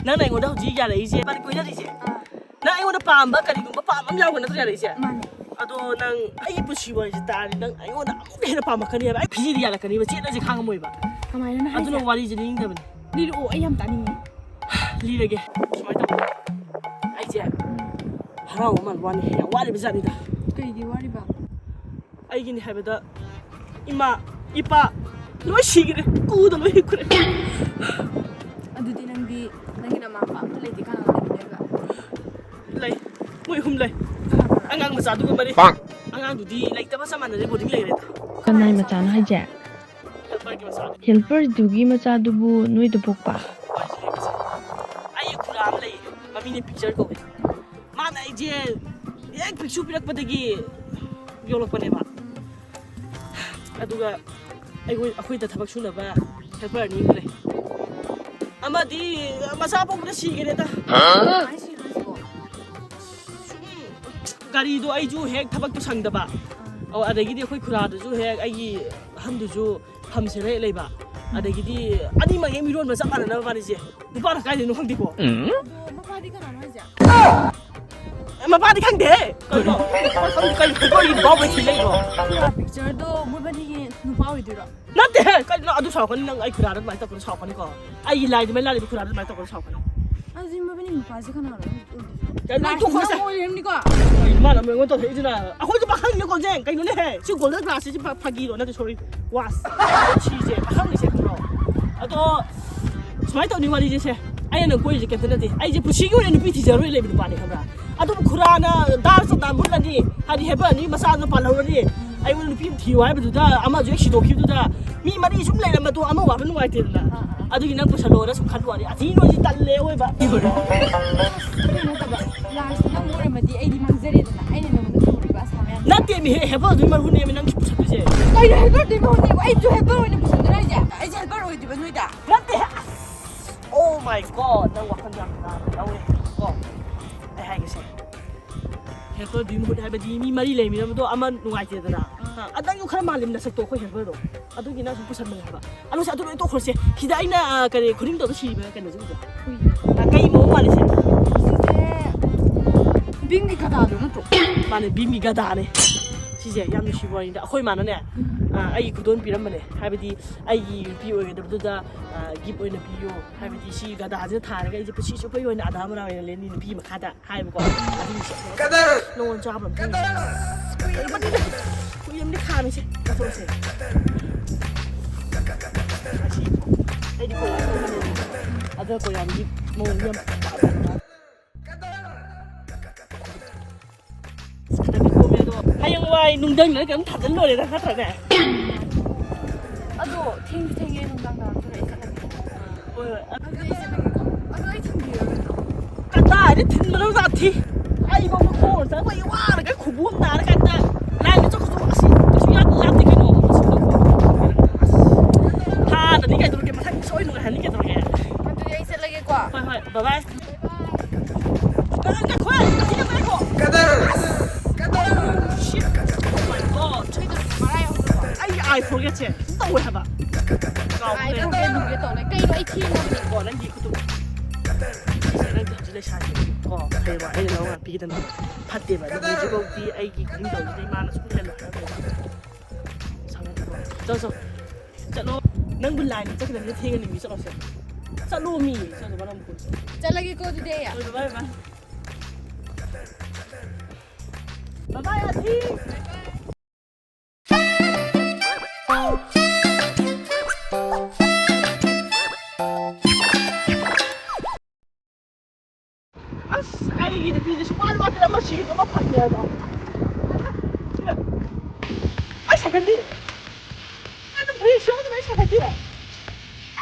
ꯅꯪꯅ ꯑꯩꯉꯣꯟꯗ ꯍꯧꯖꯤꯛ ꯌꯥꯔꯛꯏꯁꯦ, ꯃꯥꯅ ꯀꯣꯏꯅꯔꯤꯁꯦ꯫ ꯑꯥ꯫ ꯅꯪ ꯑꯩꯉꯣꯟꯗ ꯄꯥꯝꯕ ꯀꯔꯤꯒꯨꯝꯕ ꯄꯥꯝꯕ ꯑꯃ ꯌꯥꯎꯕ ꯅꯠꯇ꯭ꯔꯣ ꯌꯥꯔꯛꯏꯁꯦ? ꯃꯥꯅꯦ꯫ ꯑꯗꯣ ꯅꯪ ꯑꯩꯒꯤ ꯄꯨꯟꯁꯤ ꯋꯥꯔꯤꯁꯦ ꯇꯥꯔꯗꯤ ꯅꯪ ꯑꯩꯉꯣꯟꯗ ꯑꯃꯨꯛꯀ ꯍꯦꯟꯅ ꯄꯥꯝꯃꯛꯀꯅꯦꯕ꯫ ꯑꯩ ꯐꯤꯖꯤꯗꯤ ꯌꯥꯔꯛꯀꯅꯦꯕ, ꯆꯦꯠꯅꯁꯦ ꯈꯥꯡꯉꯝꯃꯣꯏꯕ꯫ ꯀꯃꯥꯏꯅꯅꯣ ꯍꯥꯏꯁꯦ? ꯑꯗꯨꯅ ꯋꯥꯔꯤꯁꯦ ꯂꯤꯅꯤꯡꯗꯕꯅꯦ꯫ ꯂꯤꯔꯛꯑꯣ, ꯑꯩ ꯌꯥꯝ ꯇꯥꯅꯤꯡꯉꯦ꯫ ꯂꯤꯔꯒꯦ꯫ ꯁꯨꯃꯥꯏꯅ ꯇꯧꯕ꯫ ꯑꯩꯁꯦ ꯍꯔꯥꯎꯕ ꯃꯥꯟꯕ ꯋꯥꯅꯤ, ꯌꯥꯝ ꯋꯥꯔꯤꯕ ꯖꯥꯠꯅꯤꯗ꯫ ꯀꯩꯒꯤ ꯋꯥꯔꯤꯕ? ꯑꯩꯒꯤꯅꯤ ꯍꯥꯏꯕꯗ ꯏꯃꯥ, ꯏꯄꯥ ꯂꯣꯏ ꯁꯤꯈ꯭ꯔꯦ, ꯀꯨꯗ ꯂꯣꯏ ꯍꯤꯞꯈ꯭ꯔꯦ꯫ ꯑꯗꯨꯗꯤ ꯅꯪꯗꯤ ꯅꯪꯒꯤ ꯅꯃꯥ ꯃꯄꯥ ꯑꯝꯇ ꯂꯩꯇꯦ, ꯀꯅꯥ ꯂꯩꯃꯤꯟꯅꯩꯕ? ꯂꯩ, ꯃꯣꯏ ꯑꯍꯨꯝ ꯂꯩ꯫ ꯀꯅꯥ ꯀꯅꯥ? ꯑꯉꯥꯡ ꯃꯆꯥꯗꯨꯒ ꯃꯔꯤ꯫ ꯑꯉꯥꯡꯗꯨꯗꯤ ꯂꯩꯇꯕ ꯆꯞ ꯃꯥꯟꯅꯔꯦ, ꯕꯣꯔꯗꯤꯡ ꯂꯩꯔꯦꯗ꯫ ꯀꯅꯥꯏ ꯃꯆꯥꯅꯣ ꯍꯥꯏꯁꯦ? ꯍꯦꯜꯄꯔꯒꯤ ꯃꯆꯥꯗꯣ꯫ ꯍꯦꯜꯄꯔꯗꯨꯒꯤ ꯃꯆꯥꯗꯨꯕꯨ ꯅꯣꯏꯗ ꯄꯣꯛꯄ? ꯑꯩ ꯈꯨꯔꯥ ꯑꯃ ꯂꯩꯌꯦ, ꯃꯃꯤꯡꯅ ꯄꯤꯛꯆꯔ ꯀꯧꯋꯦ꯫ ꯃꯥꯅ ꯑꯩꯁꯦ ꯍꯦꯛ ꯄꯤꯛꯁꯨ ꯄꯤꯔꯛꯄꯗꯒꯤ ꯌꯣꯛꯂꯛꯄꯅꯦꯕ꯫ ꯑꯗꯨꯒ ꯑꯩꯈꯣꯏ, ꯑꯩꯈꯣꯏꯗ ꯊꯕꯛ ꯁꯨꯅꯕ ꯍꯦꯜꯄꯔ ꯑꯅꯤ ꯑꯃ ꯂꯩ꯫ ꯑꯃꯗꯤ ꯃꯆꯥ ꯄꯣꯛꯄꯗ ꯁꯤꯈ꯭ꯔꯦꯗ꯫ ꯀꯃꯥꯏꯅ ꯁꯤꯔꯤꯅꯣ ꯍꯥꯏꯁꯤꯕꯣ? ꯁꯨꯝ ꯒꯥꯔꯤꯗꯣ ꯑꯩꯁꯨ ꯍꯦꯛ ꯊꯕꯛꯇꯣ ꯁꯪꯗꯕ꯫ ꯑꯧ, ꯑꯗꯒꯤꯗꯤ ꯑꯩꯈꯣꯏ ꯈꯨꯔꯥꯗꯨꯁꯨ ꯍꯦꯛ, ꯑꯩꯒꯤ ꯑꯍꯟꯗꯨꯁꯨ ꯐꯝ ꯁꯦꯝꯕ ꯍꯦꯛ ꯂꯩꯕ꯫ ꯑꯗꯒꯤꯗꯤ ꯑꯅꯤꯃꯛ ꯍꯦꯛ ꯃꯤꯔꯣꯟꯕ ꯆꯞ ꯃꯥꯟꯅꯅꯕ ꯃꯥꯅꯤꯁꯦ꯫ ꯅꯨꯄꯥꯅ ꯀꯥꯏꯗꯩꯅꯣ ꯈꯪꯗꯦꯀꯣ꯫ ꯑꯗꯣ ꯃꯄꯥꯗꯤ ꯀꯅꯥꯅꯣ ꯍꯥꯏꯁꯦ? ꯑꯦ, ꯃꯄꯥꯗꯤ ꯈꯪꯗꯦ꯫ ꯀꯩꯅꯣ? ꯀꯩꯅꯣ? ꯀꯩꯅꯣ? ꯀꯩꯅꯣ? ꯀꯩꯅꯣ? ꯄꯤꯛꯆꯔꯗꯣ ꯃꯣꯏꯕꯥꯅꯤꯒꯤ ꯅꯨꯄꯥ ꯑꯣꯏꯗꯣꯏꯔꯣ? ꯅꯠꯇꯦꯍꯦ, ꯀꯩꯅꯣ? ꯑꯗꯨ ꯁꯥꯎꯔꯛꯀꯅꯤ ꯅꯪ, ꯑꯩ ꯈꯨꯔꯥꯗ ꯑꯗꯨꯃꯥꯏꯅ ꯇꯧꯔꯛꯀꯅꯨ, ꯁꯥꯎꯔꯛꯀꯅꯤꯀꯣ꯫ ꯑꯩꯒꯤ ꯂꯥꯏꯗꯨ ꯃꯩ ꯂꯥꯂꯤꯕ ꯈꯨꯔꯥꯗ ꯑꯗꯨꯃꯥꯏꯅ ꯇꯧꯔꯛꯀꯅꯨ, ꯁꯥꯎꯔꯛꯀꯅꯤ꯫ ꯑꯗꯨꯗꯤ ꯃꯣꯏꯕꯥꯅꯤ ꯅꯨꯄꯥꯁꯦ ꯀꯅꯥꯅꯣ ꯑꯣꯏꯗꯣꯏꯁꯦ? ꯀꯩꯅꯣ? ꯂꯥꯁꯇ ꯇꯣꯛꯈꯣꯁꯦ꯫ ꯅꯪ ꯑꯣꯏꯔꯝꯅꯤꯀꯣ? ꯀꯩꯅꯣ ꯃꯥꯅ ꯑꯃꯨꯛ ꯑꯩꯉꯣꯟꯗ ꯇꯧꯔꯛꯏꯁꯤꯅ? ꯑꯩꯈꯣꯏꯁꯨ ꯄꯥꯈꯪꯅꯤꯀꯣ, ꯖꯦꯡ꯫ ꯀꯩꯅꯣꯅꯦꯍꯦ? ꯁꯤ ꯒꯣꯜꯗꯟ ꯒ꯭ꯂꯥꯁꯁꯤꯁꯨ ꯐꯥ-, ꯐꯥꯒꯤꯔꯣ? ꯅꯠꯇꯦ, ꯁꯣꯔꯤ꯫ ꯋꯥꯁ꯫ ꯁꯤꯁꯦ ꯄꯥꯈꯪꯅꯤꯁꯦ, ꯈꯪꯕ꯭ꯔꯣ? ꯑꯗꯣ ꯁꯨꯃꯥꯏꯅ ꯇꯧꯅꯤ ꯋꯥꯔꯤꯁꯦ, ꯁꯦ꯫ ꯑꯩꯅ ꯅꯪ ꯀꯣꯏꯔꯤꯁꯦ ꯀꯩꯝꯇ ꯅꯠꯇꯦ꯫ ꯑꯩꯁꯦ ꯄꯨꯟꯁꯤꯒꯤ ꯑꯣꯏꯅ ꯅꯨꯄꯤ ꯊꯤꯖꯔꯣꯏ ꯂꯩꯕ ꯅꯨꯄꯥꯅꯤ, ꯈꯪꯕ꯭ꯔꯥ? ꯑꯗꯨꯕꯨ ꯈꯨꯔꯥꯅ ꯗꯥꯔ ꯆꯟꯗꯥꯟ ꯃꯨꯠꯂꯅꯤ, ꯍꯥꯏꯗꯤ ꯍꯦꯕꯔꯅꯤ ꯃꯆꯥꯗꯨꯅ ꯄꯥꯜꯍꯧꯔꯅꯤ꯫ ꯑꯩꯉꯣꯟꯗ ꯅꯨꯄꯤ ꯑꯃ ꯊꯤꯌꯨ ꯍꯥꯏꯕꯗꯨꯗ ꯑꯃꯁꯨ ꯍꯦꯛ ꯁꯤꯗꯣꯛꯈꯤꯕꯗꯨꯗ ꯃꯤ ꯃꯔꯤ ꯁꯨꯝ ꯂꯩꯔꯝꯕꯗꯣ ꯑꯃ ꯋꯥꯕ ꯅꯨꯡꯉꯥꯏꯇꯦꯗꯅ꯫ ꯑꯥ, ꯑꯥ꯫ ꯑꯗꯨꯒꯤ ꯅꯪ ꯄꯨꯁꯜꯂꯣꯅ ꯁꯨꯝ ꯈꯟꯕ ꯋꯥꯅꯤ꯫ ꯑꯊꯤ ꯅꯣꯏꯁꯤ ꯇꯜꯂꯦ ꯑꯣꯏꯕ꯫ ꯑꯗꯨ ꯅꯠꯇꯕ, ꯂꯥꯁꯇ ꯅꯪ ꯑꯣꯏꯔꯝꯃꯗꯤ ꯑꯩꯗꯤ ꯃꯥꯡꯖꯔꯦꯗꯅ, ꯑꯩꯅ ꯅꯉꯣꯟꯗ ꯇꯧꯔꯤꯕ ꯑꯁꯥ ꯃꯌꯥꯝ꯫ ꯅꯠꯇꯦꯃꯤ, ꯍꯦ-, ꯍꯦꯕꯔꯗꯨꯒꯤ ꯃꯔꯨꯅꯦꯃꯤ ꯅꯪ ꯄꯨꯁꯜꯂꯤꯁꯦ꯫ ꯑꯩ helper ꯗꯨꯒꯤ ꯃꯍꯨꯠꯅꯦꯕ, ꯑꯩꯁꯨ helper ꯑꯣꯏꯅ ꯄꯨꯁꯟꯗꯣꯏꯔꯥ ꯍꯥꯏꯁꯦ? ꯑꯩꯁꯦ helper ꯑꯣꯏꯗꯣꯏꯕ ꯅꯣꯏꯗ? ꯅꯠꯇꯦ꯫ Oh my God, ꯅꯪ ꯋꯥꯈꯜ ꯌꯥꯝ ꯂꯥꯟꯅ ꯂꯧꯔꯦ ꯀꯣ꯫ ꯑꯩ ꯍꯥꯏꯒꯦꯁꯦ, helper ꯗꯨꯒꯤ ꯃꯍꯨꯠ ꯍꯥꯏꯕꯗꯤ ꯃꯤ ꯃꯔꯤ ꯂꯩꯃꯤꯟꯅꯕꯗꯣ ꯑꯃ ꯅꯨꯡꯉꯥꯏꯇꯦꯗꯅ꯫ ꯑꯥ, ꯅꯪꯁꯨ ꯈꯔ ꯃꯥꯜꯂꯤꯝ ꯅꯁꯛꯇꯣ ꯑꯩꯈꯣꯏ helper ꯗꯣ꯫ ꯑꯗꯨꯒꯤ ꯅꯪꯁꯨ ꯄꯨꯁꯟꯕꯅꯦ ꯍꯥꯏꯕ꯫ ꯑꯗꯨ ꯁꯤ ꯑꯗꯨ ꯂꯣꯏ ꯇꯣꯛꯈ꯭ꯔꯁꯦ꯫ ꯁꯤꯗ ꯑꯩꯅ, ꯑ, ꯀꯔꯤ, ꯈꯨꯗꯤꯡ ꯇꯧꯔ ꯁꯤꯔꯤꯕ ꯀꯩꯅꯣꯁꯤꯡꯁꯦ? ꯍꯨꯏ꯫ ꯑ, ꯀꯩ ꯃꯑꯣꯡ ꯃꯥꯜꯂꯤꯁꯦ? ꯁꯤꯁꯦ ꯕꯤꯝꯒꯤ ꯒꯙꯥꯗꯣ ꯅꯠꯇ꯭ꯔꯣ? ꯃꯥꯅꯦ, ꯕꯤꯝꯒꯤ ꯒꯙꯥꯅꯦ꯫ ꯁꯤꯁꯦ ꯌꯥꯝ ꯅꯨꯡꯁꯤꯕ ꯋꯥꯔꯤꯅꯤꯗ꯫ ꯑꯩꯈꯣꯏ ꯃꯥꯅꯅꯦ, ꯑ, ꯑꯩꯒꯤ ꯈꯨꯗꯣꯜ ꯄꯤꯔꯝꯕꯅꯦ꯫ ꯍꯥꯏꯕꯗꯤ ꯑꯩꯒꯤ ꯅꯨꯄꯤ ꯑꯣꯏꯒꯗꯕꯗꯨꯗ, ꯑ, gift ꯑꯣꯏꯅ ꯄꯤꯌꯣ꯫ ꯍꯥꯏꯕꯗꯤ ꯁꯤ ꯒꯙꯥꯁꯤꯅ ꯊꯥꯔꯒ ꯑꯩꯁꯦ ꯄꯨꯟꯁꯤ ꯆꯨꯞꯄꯒꯤ ꯑꯣꯏꯅ ꯑꯙꯥ ꯃꯣꯔꯥ ꯑꯣꯏꯅ ꯂꯦꯟꯅꯤ ꯅꯨꯄꯤ ꯃꯈꯥꯗ꯫ ꯍꯥꯏꯕꯀꯣ꯫ ꯑꯗꯨꯒꯤ ꯁꯦ ꯀꯗꯔ! ꯅꯉꯣꯟ ꯆꯥꯕ ꯑꯝꯇ ꯀꯗꯔ! ꯀꯨꯏꯔꯕꯅꯤꯗ꯫ ꯀꯨꯏꯔꯕꯅꯤ ꯈꯥꯝꯃꯤꯁꯦ꯫ ꯆꯠꯊꯣꯛꯑꯁꯦ꯫ ꯑꯁꯤ ꯑꯩꯗꯤ ꯀꯣꯏꯔꯥ ꯊꯣꯛꯑꯕꯅꯦ꯫ ꯑꯗ ꯀꯣꯏꯔꯥꯝꯒꯤ ꯃꯑꯣꯡꯗꯤ ꯌꯥꯝ ꯄꯥꯝꯃꯦ꯫ ꯑꯁ, ꯈꯤꯇꯪꯗꯤ ꯀꯣꯝꯃꯦ ꯑꯗꯣ꯫ ꯍꯌꯦꯡꯋꯥꯏ ꯅꯨꯡꯗꯪꯗ ꯀꯩꯅꯣꯝ ꯊꯥꯖꯤꯜ ꯂꯣꯏꯔꯦꯗ, ꯅꯠꯇ꯭ꯔꯅꯦ? ꯑꯗꯣ ꯊꯦꯡꯗꯤ ꯊꯦꯡꯉꯦ, ꯅꯨꯡꯗꯥꯡ ꯇꯥꯔꯛꯇꯣꯔꯦ, ꯑꯩ ꯆꯠꯂꯒꯦ꯫ ꯍꯣꯏ, ꯍꯣꯏ꯫ ꯑꯗꯨꯗꯤ ꯑꯩ ꯆꯠꯂꯒꯦꯀꯣ꯫ ꯑꯗꯣ ꯑꯩ ꯊꯤꯟꯕꯤꯔꯒꯦ꯫ ꯀꯗꯥꯏꯗ ꯊꯤꯟꯕꯅꯣ ꯖꯥꯊꯤ? ꯑꯩꯕꯨ ꯈꯣꯡꯅ ꯆꯠꯄꯒꯤ ꯋꯥꯔꯒ ꯈꯨꯕꯣꯝ ꯅꯥꯔ ꯀꯥꯟꯗ ꯂꯥꯏꯟꯗ ꯆꯠꯄꯁꯨ ꯑꯁꯤ ꯀꯩꯁꯨ ꯌꯥꯝ ꯂꯥꯞꯇꯦ ꯀꯩꯅꯣ꯫ ꯑꯁ, ꯊꯥꯗꯅꯤ ꯀꯩꯗꯧꯔꯒꯦ? ꯃꯊꯪ ꯁꯣꯏ ꯅꯨꯡꯉꯥꯏꯍꯟꯅꯤ ꯀꯩꯗꯧꯔꯒꯦ? ꯑꯗꯨꯗꯤ ꯑꯩ ꯆꯠꯂꯒꯦꯀꯣ꯫ ꯍꯣꯏ, ꯍꯣꯏ, bye bye꯫ ꯉꯥꯏꯈꯣ, ꯉꯥꯏꯈꯣ, ꯉꯥꯏꯈꯣ꯫ ꯀꯗꯔ! ꯀꯗꯔ! Shit! Oh my God! ꯑꯩꯒꯤ eye forget ꯁꯦ ꯑꯗꯨꯝ ꯇꯧꯋꯦ ꯍꯥꯏꯕ꯫ ꯀꯥꯎꯕꯅꯦ꯫ Eye forget ꯅꯨꯡꯒꯦ ꯇꯧꯔꯦ꯫ ꯀꯩꯅꯣ ꯑꯩ ꯊꯦꯡꯉꯕꯅꯦ꯫ ꯀꯣ, ꯅꯪꯒꯤ ꯈꯨꯇꯨꯝ꯫ ꯁꯤꯁꯦ ꯅꯪ ꯇꯧꯔꯤꯁꯦ ꯂꯩꯁꯥꯕꯤ꯫ ꯀꯣ, ꯍꯌꯦꯡꯋꯥꯏ ꯑꯩꯅ ꯂꯧꯔꯒ ꯄꯤꯒꯗꯕꯅꯤ꯫ ꯐꯠꯇꯦꯕ꯫ ꯅꯨꯄꯤꯁꯤꯐꯥꯎꯗꯤ ꯑꯩꯒꯤ ꯈꯨꯅꯤꯡ ꯇꯧꯔꯤꯁꯤꯗ ꯏꯃꯥꯅ ꯁꯨꯝ ꯍꯦꯜꯂꯣ ꯍꯥꯏꯔꯛꯇꯣꯏꯅꯦ꯫ ꯁꯥꯎꯅꯤꯡꯉꯦ꯫ ꯆꯠꯂꯣ, ꯆꯠꯂꯣ꯫ ꯅꯪꯕꯨ ꯂꯥꯏꯟꯗ ꯆꯠꯀꯗꯕꯅꯤ, ꯊꯦꯡꯉꯅꯤ ꯃꯤ, ꯆꯠꯂꯣꯁꯦ꯫ ꯆꯠꯂꯣ ꯃꯤ꯫ ꯆꯠꯂꯣ, ꯃꯔꯝ ꯃꯣꯛꯄ꯫ ꯆꯠꯂꯒꯦꯀꯣ ꯑꯗꯨꯗꯤ꯫ ꯍꯣꯏ, bye bye꯫ Bye bye, ꯑꯊꯤ꯫ ꯑꯁ, ꯑꯩꯒꯤ ꯅꯨꯄꯤꯁꯦ ꯁꯨꯡꯋꯥꯠ ꯋꯥꯠꯇꯅ ꯑꯃ ꯁꯤꯒꯗꯕ ꯑꯃ ꯐꯪꯉꯦ ꯍꯥꯏꯕ꯫ ꯑꯩ ꯁꯥꯏꯀꯜꯗꯤ? ꯑꯩ ꯅꯨꯄꯤ ꯁꯨꯡꯋꯥꯠ ꯋꯥꯠꯇꯅ ꯑꯩ ꯁꯥꯏꯀꯜꯗꯤ?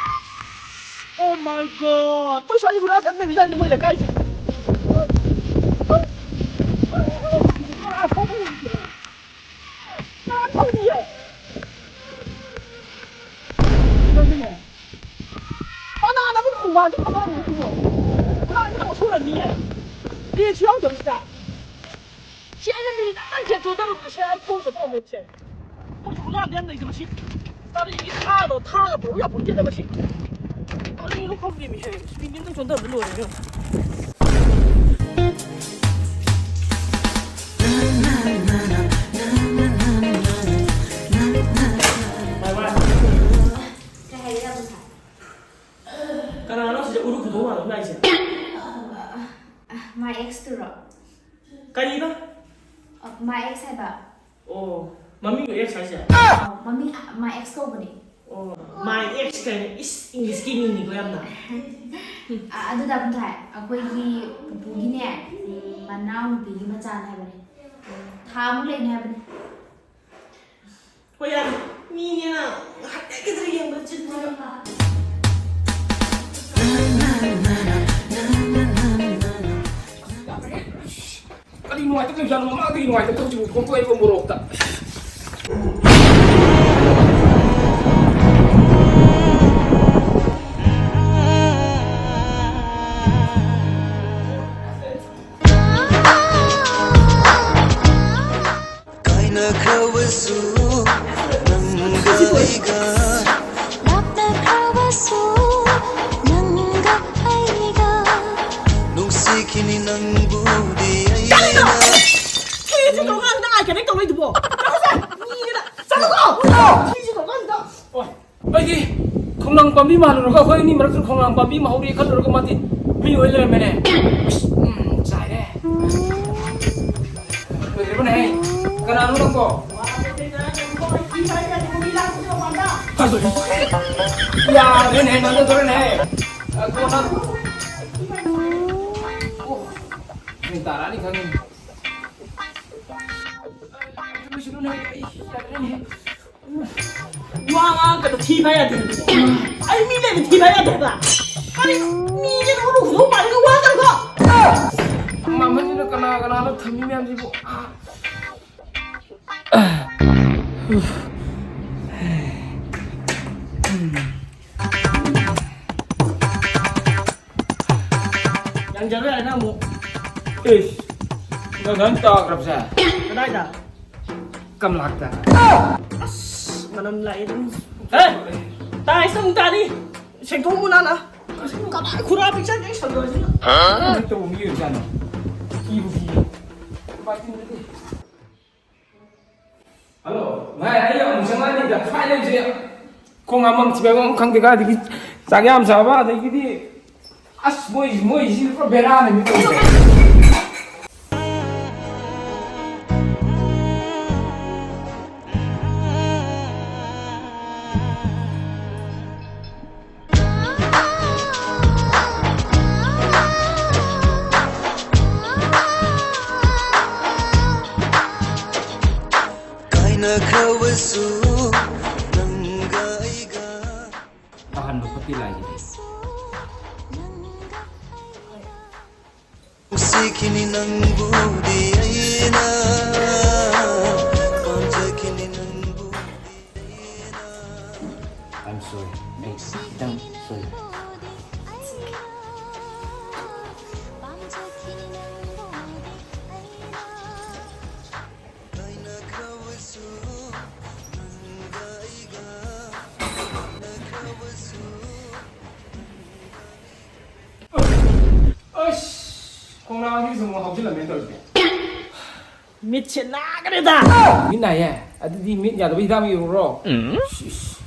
Oh my God! ꯑꯩꯈꯣꯏ ꯁ꯭ꯋꯥꯏꯁꯦ ꯍꯨꯔꯥꯟ ꯆꯠꯅꯕꯤꯖꯥꯠꯅꯤ ꯃꯣꯏ ꯂꯩꯀꯥꯏꯁꯦ꯫ ꯀꯅꯥ ꯊꯧꯔꯤꯌꯦ? ꯀꯅꯥꯅꯣ ꯀꯃꯥꯏꯅ ꯇꯧꯕꯅꯣ? ꯀꯅꯥꯅꯣ ꯀꯃꯥꯏꯅ ꯇꯧꯕꯅꯣ? ꯁꯤ ꯑꯩꯅ ꯃꯤꯅꯤꯠ ꯇꯔꯥ ꯆꯦꯟꯊꯣꯛꯀꯗꯕ ꯄꯩꯁꯥ ꯑꯩ ꯐꯣꯟ ꯇꯧꯊꯣꯛꯑꯝꯃꯦ ꯁꯦ꯫ ꯑꯩꯈꯣꯏꯁꯨ ꯍꯨꯔꯥꯟꯕ ꯌꯥꯝ ꯂꯩꯗ ꯃꯁꯤ꯫ ꯀꯔꯤꯒꯤ ꯊꯥꯗꯣ ꯊꯥꯒ ꯄꯨꯔꯛꯎ ꯌꯥꯄꯣꯟꯇꯦꯗ ꯃꯁꯤ꯫ ꯀꯔꯤꯅꯣ ꯈꯪꯗꯦꯃꯤ ꯁꯦ꯫ ꯃꯤꯅꯤꯠ ꯑꯝꯇꯪ ꯆꯣꯟꯊꯕꯗ ꯂꯣꯏꯔꯦ ꯏꯕꯦꯝꯃ꯫ ꯀꯩ ꯍꯥꯏꯒꯦ ꯇꯧꯕꯅꯣ? ꯀꯅꯥꯅꯣ ꯁꯤꯗ ꯎꯔꯨ ꯈꯨꯗꯣꯡ ꯃꯥꯟꯕ ꯂꯥꯛꯏꯁꯦ? My ex ꯇꯨꯔꯣ? ꯀꯔꯤꯕ? My ex ꯍꯥꯏꯕ꯫ ꯑꯣ, ꯃꯃꯤꯡꯗꯣ X ꯍꯥꯏꯁꯦ? ꯑꯥꯎ, ꯃꯃꯤꯡ my ex ꯀꯧꯕꯅꯦ꯫ ꯑꯣ, my ex ꯀꯥꯏꯅ, ꯏꯁ, English ꯀꯤ ꯃꯤꯡꯅꯤꯀꯣ ꯌꯥꯝꯅ꯫ ꯑ-, ꯑꯗꯨ ꯗꯥ ꯀꯨꯟꯊꯥꯏ, ꯑꯩꯈꯣꯏꯒꯤ ꯄꯨꯄꯨꯒꯤꯅꯦ, ꯎꯝ, ꯃꯅꯥꯎꯅꯨꯄꯤꯒꯤ ꯃꯆꯥꯅꯦ ꯍꯥꯏꯕꯅꯦ꯫ ꯊꯥ ꯑꯃꯨꯛ ꯂꯩꯅꯤ ꯍꯥꯏꯕꯅꯦ꯫ ꯍꯣꯏ, ꯌꯥꯔꯦ꯫ ꯃꯤꯅꯦꯅ ꯍꯥꯏꯐꯦꯠ ꯈꯛꯇ ꯌꯦꯡꯕꯗ ꯆꯤꯠ ꯆꯤꯠ꯫ ꯀꯔꯤ ꯅꯨꯡꯉꯥꯏꯇꯕ ꯂꯩꯕꯖꯥꯠꯅꯣ? ꯃꯃꯥꯡꯗꯒꯤ ꯅꯨꯡꯉꯥꯏꯇꯕ ꯊꯕꯛꯁꯤꯕꯨ ꯊꯣꯛꯂꯛꯏꯕ ꯃꯣꯔꯣꯛꯇ꯫ ꯀꯥꯏꯅꯈ꯭ꯔꯕꯁꯨ ꯅꯪꯒ ꯑꯩꯒ꯫ ꯂꯥꯞꯅꯈ꯭ꯔꯕꯁꯨ ꯅꯪꯒ ꯑꯩꯒ꯫ ꯅꯨꯡꯁꯤꯈꯤꯅꯤ ꯅꯪꯕꯨꯗꯤ ꯑꯩꯅ꯫ ꯀꯩꯅꯣ? ꯊꯤꯁꯦ ꯇꯧꯀꯥꯟꯗ ꯑꯥꯏ ꯀꯅꯦꯛ ꯇꯧꯔꯛꯏꯗꯨꯕꯣ? ꯆꯠꯂꯣꯁꯦ! ꯃꯤꯒꯤꯗ! ꯆꯠꯂꯣꯀꯣ! ꯊꯤꯁꯦ ꯇꯧꯀꯥꯟꯗ! ꯑꯣ, ꯑꯩꯗꯤ ꯈꯣꯡꯅꯥꯡ ꯄꯥꯝꯕꯤ ꯃꯥꯜꯂꯨꯔꯒ ꯑꯩꯈꯣꯏ ꯑꯅꯤ ꯃꯔꯛꯇ ꯈꯣꯡꯅꯥꯡ ꯄꯥꯝꯕꯤ ꯑꯃ ꯍꯧꯔꯦ ꯈꯜꯂꯨꯔꯒ ꯃꯥꯗꯤ ꯃꯤ ꯑꯣꯏ ꯂꯩꯔꯝꯃꯦꯅꯦ꯫ ꯎꯝ, ꯆꯥꯏꯔꯦ꯫ ꯂꯣꯏꯗ꯭ꯔꯤꯕꯅꯦꯍꯦ꯫ ꯀꯅꯥꯅꯣ ꯅꯪꯕꯣ? ꯌꯥꯗ꯭ꯔꯦꯅꯦꯍꯦ, ꯅꯪꯒꯗꯣꯔꯦꯅꯦꯍꯦ꯫ ꯑ, ꯀꯣꯟꯅ꯫ ꯑꯣ, ꯃꯤ ꯇꯥꯔꯛꯑꯅꯤ ꯈꯪꯉꯤꯅꯦ꯫ ꯂꯣꯏꯁꯤꯜꯂꯨꯅꯦꯍꯦ, ꯑꯩ ꯌꯥꯗ꯭ꯔꯦꯅꯦꯍꯦ꯫ ꯋꯥ ꯉꯥꯡꯉꯛꯀꯅꯨ, ꯊꯤ ꯐꯥꯏ ꯌꯥꯗꯦ ꯍꯥꯏꯕꯅꯦ꯫ ꯑꯩ ꯃꯤ ꯂꯩꯕ ꯊꯤ ꯐꯥꯏ ꯌꯥꯗꯦ ꯍꯥꯏꯕ꯫ ꯀꯔꯤ? ꯃꯤꯁꯦ ꯅꯉꯣꯟꯗ ꯍꯨꯟꯗꯣꯛ ꯄꯥꯜꯂꯒ ꯋꯥ ꯀꯔꯤꯅꯣ? ꯃꯃꯜꯁꯤꯅ ꯀꯅꯥ ꯀꯅꯥꯅꯣ ꯊꯝꯃꯤ ꯃꯌꯥꯝꯁꯤꯕꯨ? ꯑꯥ꯫ ꯆꯠꯂꯣ ꯌꯥꯔꯦ ꯅꯪ ꯑꯃꯨꯛ꯫ ꯏꯁ, ꯅꯪ ꯅꯪ ꯇꯥꯈ꯭ꯔꯕꯁꯦ? ꯀꯗꯥꯏꯗ? ꯀꯝꯂꯥꯛꯇ꯫ ꯑꯁ, ꯃꯅꯝ ꯂꯥꯛꯑꯦ ꯑꯗꯨꯝ꯫ ꯍꯦ! ꯇꯥꯏꯁ ꯑꯃꯨꯛ ꯇꯥꯅꯤ꯫ ꯁꯦꯡꯗꯣꯛꯑꯝꯃꯨ ꯅꯥꯟꯅ꯫ ꯑꯁ, ꯀꯗꯥꯏ ꯈꯨꯔꯥ ꯄꯤꯛꯆꯔꯒꯦ ꯑꯩ ꯁꯟꯗꯣꯏꯁꯤꯅ꯫ ꯀꯃꯥꯏꯅ ꯇꯧꯕ ꯃꯤ ꯑꯣꯏꯖꯥꯠꯅꯣ? ꯀꯤꯕꯨ ꯀꯤꯌꯦ꯫ ꯕꯥꯇꯤꯟꯗꯨꯗꯤ꯫ ꯍꯜꯂꯣ, ꯚꯥꯏ, ꯑꯩ ꯑꯃꯨꯛ ꯆꯪꯉꯛꯑꯅꯤꯗ꯫ ꯁ꯭ꯋꯥꯏ ꯂꯩꯕꯁꯦ ꯈꯣꯡ ꯍꯥꯝꯐꯝ ꯊꯤꯐꯝ ꯑꯃ ꯈꯪꯗꯦ꯫ ꯀꯥꯏꯗꯒꯤ ꯆꯥꯛ ꯌꯥꯝ ꯆꯥꯕ, ꯑꯗꯒꯤꯗꯤ ꯑꯁ, ꯃꯣꯏ, ꯃꯣꯏꯁꯤ ꯄꯨꯔꯥ ꯕꯦꯔꯥꯅꯤ ꯃꯤ ꯇꯧꯔꯤꯁꯦ꯫ ꯀꯥꯏꯅꯈ꯭ꯔꯕꯁꯨ ꯅꯪꯒ ꯑꯩꯒ꯫ ꯑꯍꯟꯕ ꯐꯠꯇꯤ ꯂꯥꯏꯒꯤꯗꯤ꯫ ꯅꯨꯡꯁꯤꯈꯤꯅꯤ ꯅꯪꯕꯨꯗꯤ ꯑꯩꯅ, ꯄꯥꯝꯖꯈꯤꯅꯤ ꯅꯪꯕꯨꯗꯤ ꯑꯩꯅ꯫ I'm sorry. ꯑꯩ ꯈꯤꯇꯪ ꯁꯣꯏ꯫ ꯑꯁ! ꯈꯣꯡꯅꯥꯡꯁꯤꯁꯨ ꯑꯃꯨꯛ ꯍꯧꯖꯤꯜꯂꯝꯃꯦ ꯇꯧꯔꯤꯁꯦ꯫ ꯃꯤꯠꯁꯦ ꯅꯥꯈ꯭ꯔꯦꯗ! ꯃꯤꯠ ꯅꯥꯏꯌꯦ? ꯑꯗꯨꯗꯤ ꯃꯤꯠ ꯌꯥꯗꯕ ꯍꯤꯗꯥꯛ ꯑꯃ ꯏꯔꯨꯔꯣ? ꯎꯝ? ꯁꯤꯁ꯫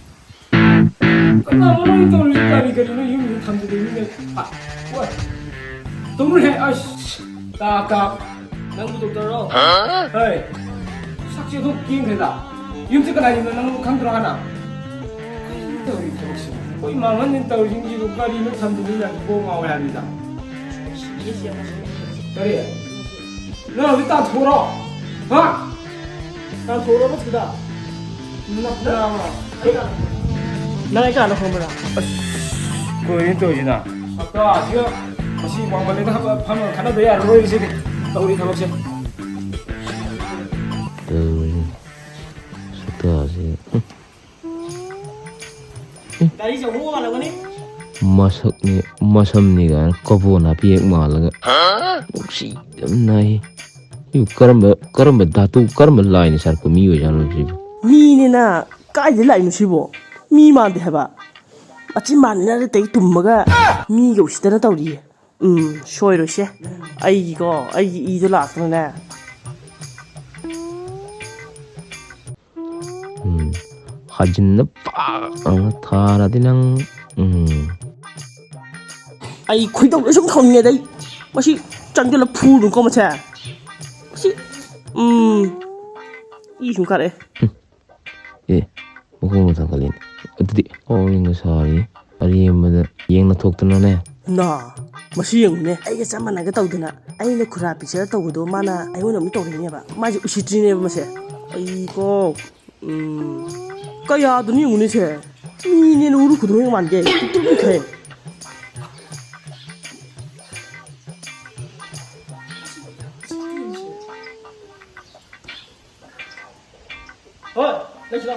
ꯀꯅꯥꯅꯣ ꯅꯣꯏ ꯇꯧꯔꯤꯁꯤ? ꯀꯔꯤ ꯀꯔꯤꯅꯣ ꯌꯨꯝꯗ ꯊꯝꯖꯤꯜꯂꯤꯅꯦ? ꯑ, ꯍꯣꯏ꯫ ꯇꯨꯝꯃꯨꯍꯦ, ꯑꯁ! ꯀꯥ, ꯀꯥ꯫ ꯅꯪꯕꯨ ꯗꯣꯛꯇꯔꯔꯣ? ꯍꯣꯏ꯫ ꯁꯛꯁꯦ ꯑꯗꯨꯝ ꯀꯦꯟꯈ꯭ꯔꯦꯗ꯫ ꯌꯨꯝꯁꯦ ꯀꯅꯥꯒꯤꯅꯣ ꯅꯪ ꯈꯪꯗ꯭ꯔꯣ ꯍꯥꯟꯅ? ꯀꯔꯤꯅꯣ ꯇꯧꯔꯤ ꯊꯕꯛꯁꯤꯕꯨ? ꯑꯩꯈꯣꯏ ꯃꯥꯡꯍꯟꯅꯤꯡ ꯇꯧꯔꯤꯁꯤꯡꯁꯤꯕꯨ ꯀꯔꯤꯅꯣ ꯊꯝꯗꯣꯏꯅꯣ ꯌꯥꯝ ꯀꯣꯛ ꯉꯥꯎꯋꯦ ꯍꯥꯏꯕꯅꯤꯗ꯫ ꯀꯔꯤ? ꯅꯪ ꯍꯧꯖꯤꯛ ꯇꯥꯟꯊꯣꯛꯔꯣ? ꯍꯥ? ꯇꯥꯟꯊꯣꯛꯔꯣ ꯁꯤꯗ? ꯅꯪ ꯅꯪ ꯅꯪ ꯑꯩ ꯀꯅꯥꯅꯣ ꯈꯪꯕ꯭ꯔꯥ? ꯑꯁ, ꯀꯔꯤꯅꯣ ꯇꯧꯔꯤꯁꯤꯅ? ꯍꯞꯇꯥꯁꯤꯒ ꯃꯁꯤ ꯋꯥꯡꯃꯜꯂꯦꯗ, ꯐꯝꯃꯒ ꯈꯠꯅꯗ ꯌꯥꯔꯔꯣꯏ ꯁꯤꯗꯤ ꯇꯧꯔꯤ ꯊꯕꯛꯁꯦ꯫ ꯇꯧꯔꯤ ꯁꯛꯇꯥꯁꯤ꯫ ꯒꯥꯔꯤꯁꯦ ꯑꯍꯨꯝ ꯃꯥꯜꯂꯝꯒꯅꯤ꯫ ꯃꯁꯛꯅꯤ, ꯃꯁꯝꯅꯤ ꯀꯥꯏꯅ ꯀꯕꯣꯟ ꯍꯥꯞꯄꯤ ꯍꯦꯛ ꯃꯥꯜꯂꯒ꯫ ꯅꯨꯡꯁꯤ ꯌꯥꯝ ꯅꯥꯏ꯫ ꯁꯤꯕꯨ ꯀꯔꯝꯕ, ꯀꯔꯝꯕ ꯙꯥꯇꯨ, ꯀꯔꯝꯕ ꯂꯥꯏꯅ ꯁꯥꯔꯛꯄ ꯃꯤ ꯑꯣꯏꯖꯥꯠꯅꯣ ꯁꯤꯕꯨ? ꯃꯤꯅꯤꯅ ꯀꯥꯏꯗ ꯂꯥꯛꯏꯅꯣ ꯁꯤꯕꯣ? ꯃꯤ ꯃꯥꯟꯗꯦ ꯍꯥꯏꯕ꯫ ꯃꯆꯤꯟ ꯃꯥꯟꯅꯤꯅ ꯇꯩ ꯇꯨꯝꯃꯒ ꯃꯤꯒ ꯎꯁꯤꯠꯇꯅ ꯇꯧꯔꯤꯌꯦ꯫ ꯎꯝ, ꯁꯣꯏꯔꯣꯏꯁꯦ꯫ ꯑꯩꯒꯤꯀꯣ, ꯑꯩꯒꯤ ꯏꯗꯣ ꯂꯥꯛꯇꯅꯅꯦ꯫ ꯎꯝ, ꯍꯥꯖꯤꯟꯅ ꯄꯥꯛ ꯑꯃ ꯊꯥꯔꯗꯤ ꯅꯪ, ꯎꯝ꯫ ꯑꯩ ꯈꯣꯏꯗꯧꯗ ꯁꯨꯝ ꯁꯥꯎꯅꯤꯡꯉꯦꯗ ꯑꯩ꯫ ꯃꯁꯤ ꯆꯪꯁꯤꯜꯂ ꯐꯨꯗꯅꯀꯣ ꯃꯁꯦ꯫ ꯃꯁꯤ, ꯎꯝ, ꯏ ꯁꯨꯝ ꯀꯥꯔꯛꯑꯦ꯫ ꯑꯦ, ꯃꯈꯣꯡꯒ ꯊꯥꯡꯒꯠꯂꯤꯅꯦ꯫ ꯑꯗꯨꯗꯤ ꯑꯣ, ꯌꯦꯡꯒ ꯁꯥꯔꯤ꯫ ꯑꯔꯦꯝꯕꯗ ꯌꯦꯡꯅ ꯊꯣꯛꯇꯅꯅꯦ꯫ ꯅꯥ, ꯃꯁꯤ ꯌꯦꯡꯉꯨꯅꯦ, ꯑꯩꯒ ꯆꯞ ꯃꯥꯟꯅꯒ ꯇꯧꯗꯅ꯫ ꯑꯩꯅ ꯈꯨꯔꯥ ꯄꯤꯛꯆꯔ ꯇꯧꯕꯗꯣ ꯃꯥꯅ ꯑꯩꯉꯣꯟꯗ ꯑꯃꯨꯛ ꯇꯧꯔꯛꯏꯅꯦꯕ꯫ ꯃꯥꯁꯦ ꯎꯁꯤꯠꯇ꯭ꯔꯤꯅꯦꯕ ꯃꯁꯦ꯫ ꯑꯩꯀꯣ, ꯎꯝ, ꯀꯌꯥꯗꯅꯣ ꯌꯦꯡꯉꯨꯅꯦ ꯁꯦ꯫ ꯃꯤꯅꯦꯅ ꯎꯔꯨ ꯈꯨꯗꯣꯡ ꯍꯦꯛ ꯃꯥꯟꯒꯦ꯫ ꯄꯤꯛꯇ꯭ꯔꯨ ꯄꯤꯛꯈꯩ꯫ ꯍꯣꯏ, ꯂꯩꯁꯤꯜꯂꯣ꯫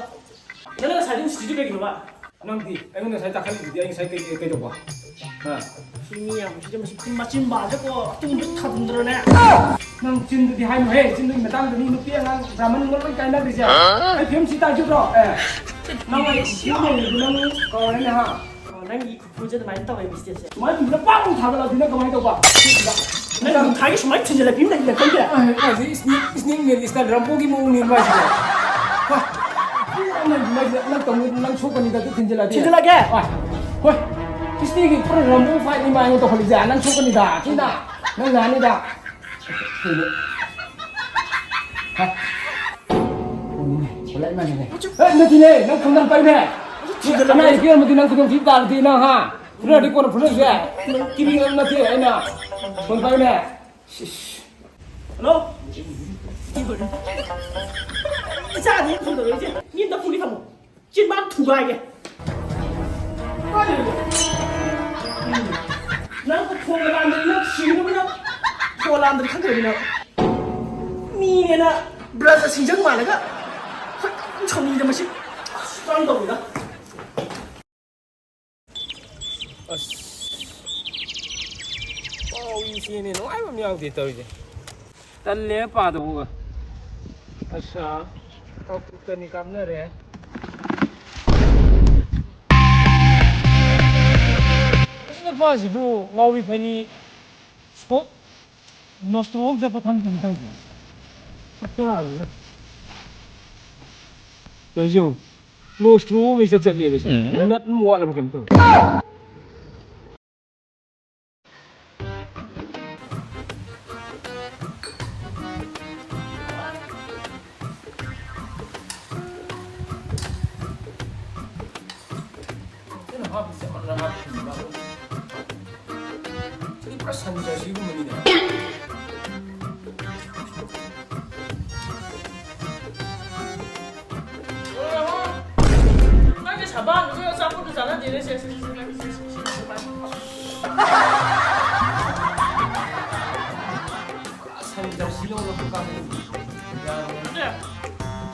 ꯅꯪꯅ ꯉꯁꯥꯏꯗꯩ ꯎꯁꯤꯠꯇ꯭ꯔꯤꯗꯣ ꯀꯩꯒꯤꯅꯣꯕ? ꯅꯪꯗꯤ ꯑꯩꯉꯣꯟꯗ ꯉꯁꯥꯏ ꯇꯥꯈꯠꯂꯤꯗꯨꯗꯤ ꯑꯩ ꯉꯁꯥꯏ ꯀꯩ, ꯀꯩ, ꯀꯩꯗꯧꯕ? ꯍꯥ? ꯁꯤ ꯃꯤ ꯌꯥꯝꯕꯁꯤꯗ ꯃꯁꯤ ꯃꯆꯤꯟ ꯕꯥꯖꯦꯀꯣ ꯑꯇꯨꯝꯕ ꯊꯥꯖꯤꯟꯗ꯭ꯔꯣꯅꯦ? ꯅꯪ ꯆꯤꯟꯗꯨꯗꯤ ꯍꯥꯏꯅꯨꯍꯦ, ꯆꯤꯟꯗꯨꯒꯤ ꯃꯇꯥꯡꯗꯅꯤ ꯅꯨꯄꯤ ꯑꯉꯥꯡ ꯕ꯭ꯔꯥꯍꯃꯟ ꯂꯣꯏ ꯂꯣꯏ ꯀꯥꯏꯅꯈ꯭ꯔꯤꯁꯦ꯫ ꯑꯩ ꯐꯤꯕꯝꯁꯤ ꯇꯥꯏꯁꯨꯗ꯭ꯔꯣ? ꯑꯦ, ꯅꯪ ꯑꯩ ꯁꯤ ꯂꯩꯔꯤꯗꯨ ꯅꯪ ꯀꯧꯔꯦꯅꯦ ꯍꯥ? ꯑꯣ, ꯅꯪꯒꯤ ꯈꯨꯐꯨꯁꯦ ꯑꯗꯨꯃꯥꯏꯅ ꯇꯧꯋꯦ ꯃꯤꯁꯇꯦꯛꯁꯦ꯫ ꯁꯨꯃꯥꯏꯅ ꯅꯄꯥꯛ ꯑꯃꯨꯛ ꯊꯥꯒꯠꯂꯗꯤ ꯅꯪ ꯀꯃꯥꯏꯅ ꯇꯧꯕ? ꯅꯪ ꯊꯥꯒꯤ ꯁꯨꯃꯥꯏꯅ ꯊꯤꯟꯖꯤꯜꯂꯛꯄꯤ ꯑꯃ ꯂꯩꯕꯅꯦ ꯈꯪꯗꯦ? ꯑ, ꯃꯥꯁꯦ ꯏꯁꯅꯦꯛ, ꯏꯁꯅꯦꯛ ꯃꯦꯟ ꯏꯁꯇꯥꯏꯜ ꯔꯝꯕꯣꯒꯤ ꯃꯑꯣꯡꯅꯦ ꯃꯥꯏꯁꯤꯗꯤ꯫ ꯍꯣꯏ꯫ ꯅꯪ, ꯅꯪ, ꯅꯪ ꯇꯧꯅꯤ, ꯅꯪ ꯁꯣꯛꯀꯅꯤꯗ ꯑꯗꯨ ꯊꯤꯟꯖꯤꯜꯂꯛꯑꯗꯤ꯫ ꯊꯤꯟꯖꯤꯜꯂꯛꯑꯒꯦ? ꯍꯣꯏ꯫ ꯍꯣꯏ꯫ ꯏꯁꯅꯦꯛꯀꯤ ꯄꯨꯔꯥ ꯔꯝꯕꯣ ꯐꯥꯏꯠꯅꯤ ꯃꯥ ꯑꯩꯉꯣꯟꯗ ꯇꯧꯍꯜꯂꯤꯁꯦ꯫ ꯅꯪ ꯁꯣꯛꯀꯅꯤꯗ꯫ ꯊꯤꯅ꯫ ꯅꯪ ꯅꯥꯅꯤꯗ꯫ ꯍꯥ? ꯍꯣꯏꯅꯦ, ꯍꯣꯏ, ꯏꯃꯥꯅꯤꯅꯦ꯫ ꯑꯦ, ꯅꯠꯇꯦꯅꯦ, ꯅꯪ ꯈꯣꯡꯅꯝ ꯄꯥꯏꯅꯦ꯫ ꯊꯤꯟꯖꯤꯜꯂꯛꯑꯒꯦ꯫ ꯑꯅꯥ ꯑꯌꯦꯛ ꯌꯥꯎꯔꯝꯃꯗꯤ ꯅꯪ ꯈꯨꯗꯣꯡ ꯊꯤ ꯇꯥꯔꯗꯤ ꯅꯪ, ꯍꯥ? ꯐꯨꯅꯔꯗꯤ ꯀꯣꯟꯅ ꯐꯨꯅꯔꯁꯦ꯫ ꯀꯤꯕꯤ ꯉꯝ ꯅꯠꯇꯦ ꯑꯩꯅ꯫ ꯐꯣꯟ ꯄꯥꯏꯌꯨꯅꯦ꯫ ꯁꯤꯁ꯫ ꯍꯜꯂꯣ? ꯏꯆꯥꯅꯤ ꯐꯣꯟ ꯇꯧꯔꯛꯏꯁꯦ꯫ ꯃꯤ ꯑꯝꯇ ꯐꯨꯒꯦ ꯊꯝꯃꯣ꯫ ꯆꯤꯟꯕꯥꯛ ꯊꯨꯒꯥꯏꯒꯦ꯫ ꯀꯥꯏꯗꯩꯅꯣ? ꯅꯪ ꯐꯣꯟ ꯂꯥꯝꯗꯗꯤ ꯅꯪ ꯁꯤꯒꯅꯤ ꯅꯪ꯫ ꯐꯣꯟ ꯂꯥꯝꯗꯗꯤ ꯈꯪꯗ꯭ꯔꯗꯤ ꯅꯪ꯫ ꯃꯤꯅꯦꯅ ꯕ꯭ꯔꯁ ꯁꯤꯡꯖꯪ ꯃꯥꯜꯂꯒ꯫ ꯍꯣꯏ, ꯁꯥꯎꯅꯤꯡꯉꯤꯗ ꯃꯁꯤ꯫ ꯀꯔꯝ ꯇꯧꯕꯅꯣ? ꯁꯤꯅꯤ ꯅꯨꯡꯉꯥꯏꯕ ꯑꯃ ꯌꯥꯎꯗꯦ ꯇꯧꯔꯤꯁꯦ꯫ ꯇꯜꯂꯦ ꯄꯥꯗꯧꯕꯒ꯫ ꯑꯁꯥ, ꯀꯥꯞꯊꯣꯛꯇꯅꯤ ꯀꯥꯞꯅꯔꯦ꯫ ꯅꯨꯄꯥꯁꯤꯕꯨ ꯉꯥꯎꯔꯤ ꯐꯩꯔꯤ ꯁꯣꯛ ꯅꯣꯁꯇ꯭ꯔꯣ ꯆꯠꯄ ꯈꯪꯗꯦ ꯇꯧꯔꯤꯁꯦ꯫ ꯁꯛꯇꯥꯁꯤꯒ꯫ ꯇꯧꯔꯤꯁꯦ ꯌꯦꯡꯉꯨ꯫ ꯅꯣꯁꯇ꯭ꯔꯣ ꯑꯃ ꯏꯆꯠ ꯆꯠꯂꯦꯕ ꯁꯤ꯫ ꯎꯝ꯫ ꯅꯠ ꯑꯃ ꯋꯥꯠꯂꯕ ꯀꯩꯅꯣꯝ ꯇꯧꯔꯦ꯫ ꯑꯩꯅ ꯍꯥꯞꯄꯤꯁꯦ ꯆꯞ ꯃꯥꯟꯅꯅ ꯍꯥꯞꯄꯤꯅꯦꯕ꯫ ꯁꯤꯗꯤ ꯄꯨꯔꯥ ꯁꯟ ꯖꯔꯁꯤꯒꯨꯝꯕꯅꯤꯅꯦ꯫ ꯅꯪꯒꯤ ꯁꯕꯥꯟꯗꯨꯒ ꯑꯆꯥꯄꯣꯠꯇꯨ ꯆꯥꯟꯅꯗꯦꯅꯦ꯫ ꯁꯦ, ꯁꯦ, ꯁꯦ, ꯁꯦ, ꯁꯦ, ꯁꯦ, ꯁꯦ, ꯁꯦ, ꯁꯦ꯫ ꯁꯟ ꯖꯔꯁꯤ ꯂꯧꯔꯕ ꯀꯥꯡꯕꯨ꯫ ꯌꯥꯔꯦ꯫ ꯅꯠꯇꯦ꯫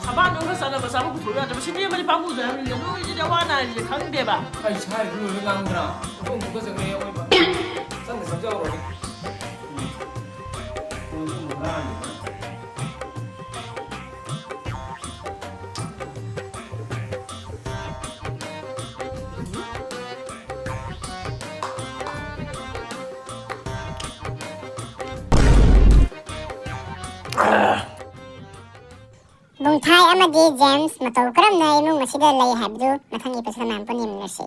ꯁꯕꯥꯟꯗꯨꯒ ꯆꯥꯟꯅꯕ ꯑꯆꯥꯄꯣꯠ ꯄꯨꯊꯣꯛ ꯌꯥꯗ꯭ꯔꯕ꯫ ꯁꯤꯗꯤ ꯑꯃꯗꯤ ꯄꯥꯝꯃꯨꯗ꯭ꯔꯥ ꯍꯥꯏꯕꯅꯤꯗ꯫ ꯅꯣꯏꯁꯤꯗꯤ ꯑꯋꯥ ꯑꯅꯥ ꯍꯥꯏꯁꯦ ꯈꯪꯗꯦꯕ꯫ ꯑꯩ ꯁꯥꯏꯕ ꯂꯣꯏꯔ ꯉꯥꯡꯗ꯭ꯔꯥ? ꯑꯩꯈꯣꯏ ꯑꯃꯨꯛꯀ ꯆꯪꯉꯛꯑꯦ ꯑꯑꯣꯏꯕ꯫ ꯆꯪꯗ ꯆꯪꯖꯍꯧꯔꯒꯦ꯫ ꯅꯣꯡꯊꯥꯏ ꯑꯃꯗꯤ ꯖꯦꯝꯁ ꯃꯇꯧ ꯀꯔꯝꯅ ꯏꯃꯨꯡ ꯑꯁꯤꯗ ꯂꯩ ꯍꯥꯏꯕꯗꯨ ꯃꯊꯪꯒꯤ episode ꯃꯌꯥꯝ ꯄꯨꯟꯅ ꯌꯦꯡꯃꯤꯟꯅꯔꯁꯤ꯫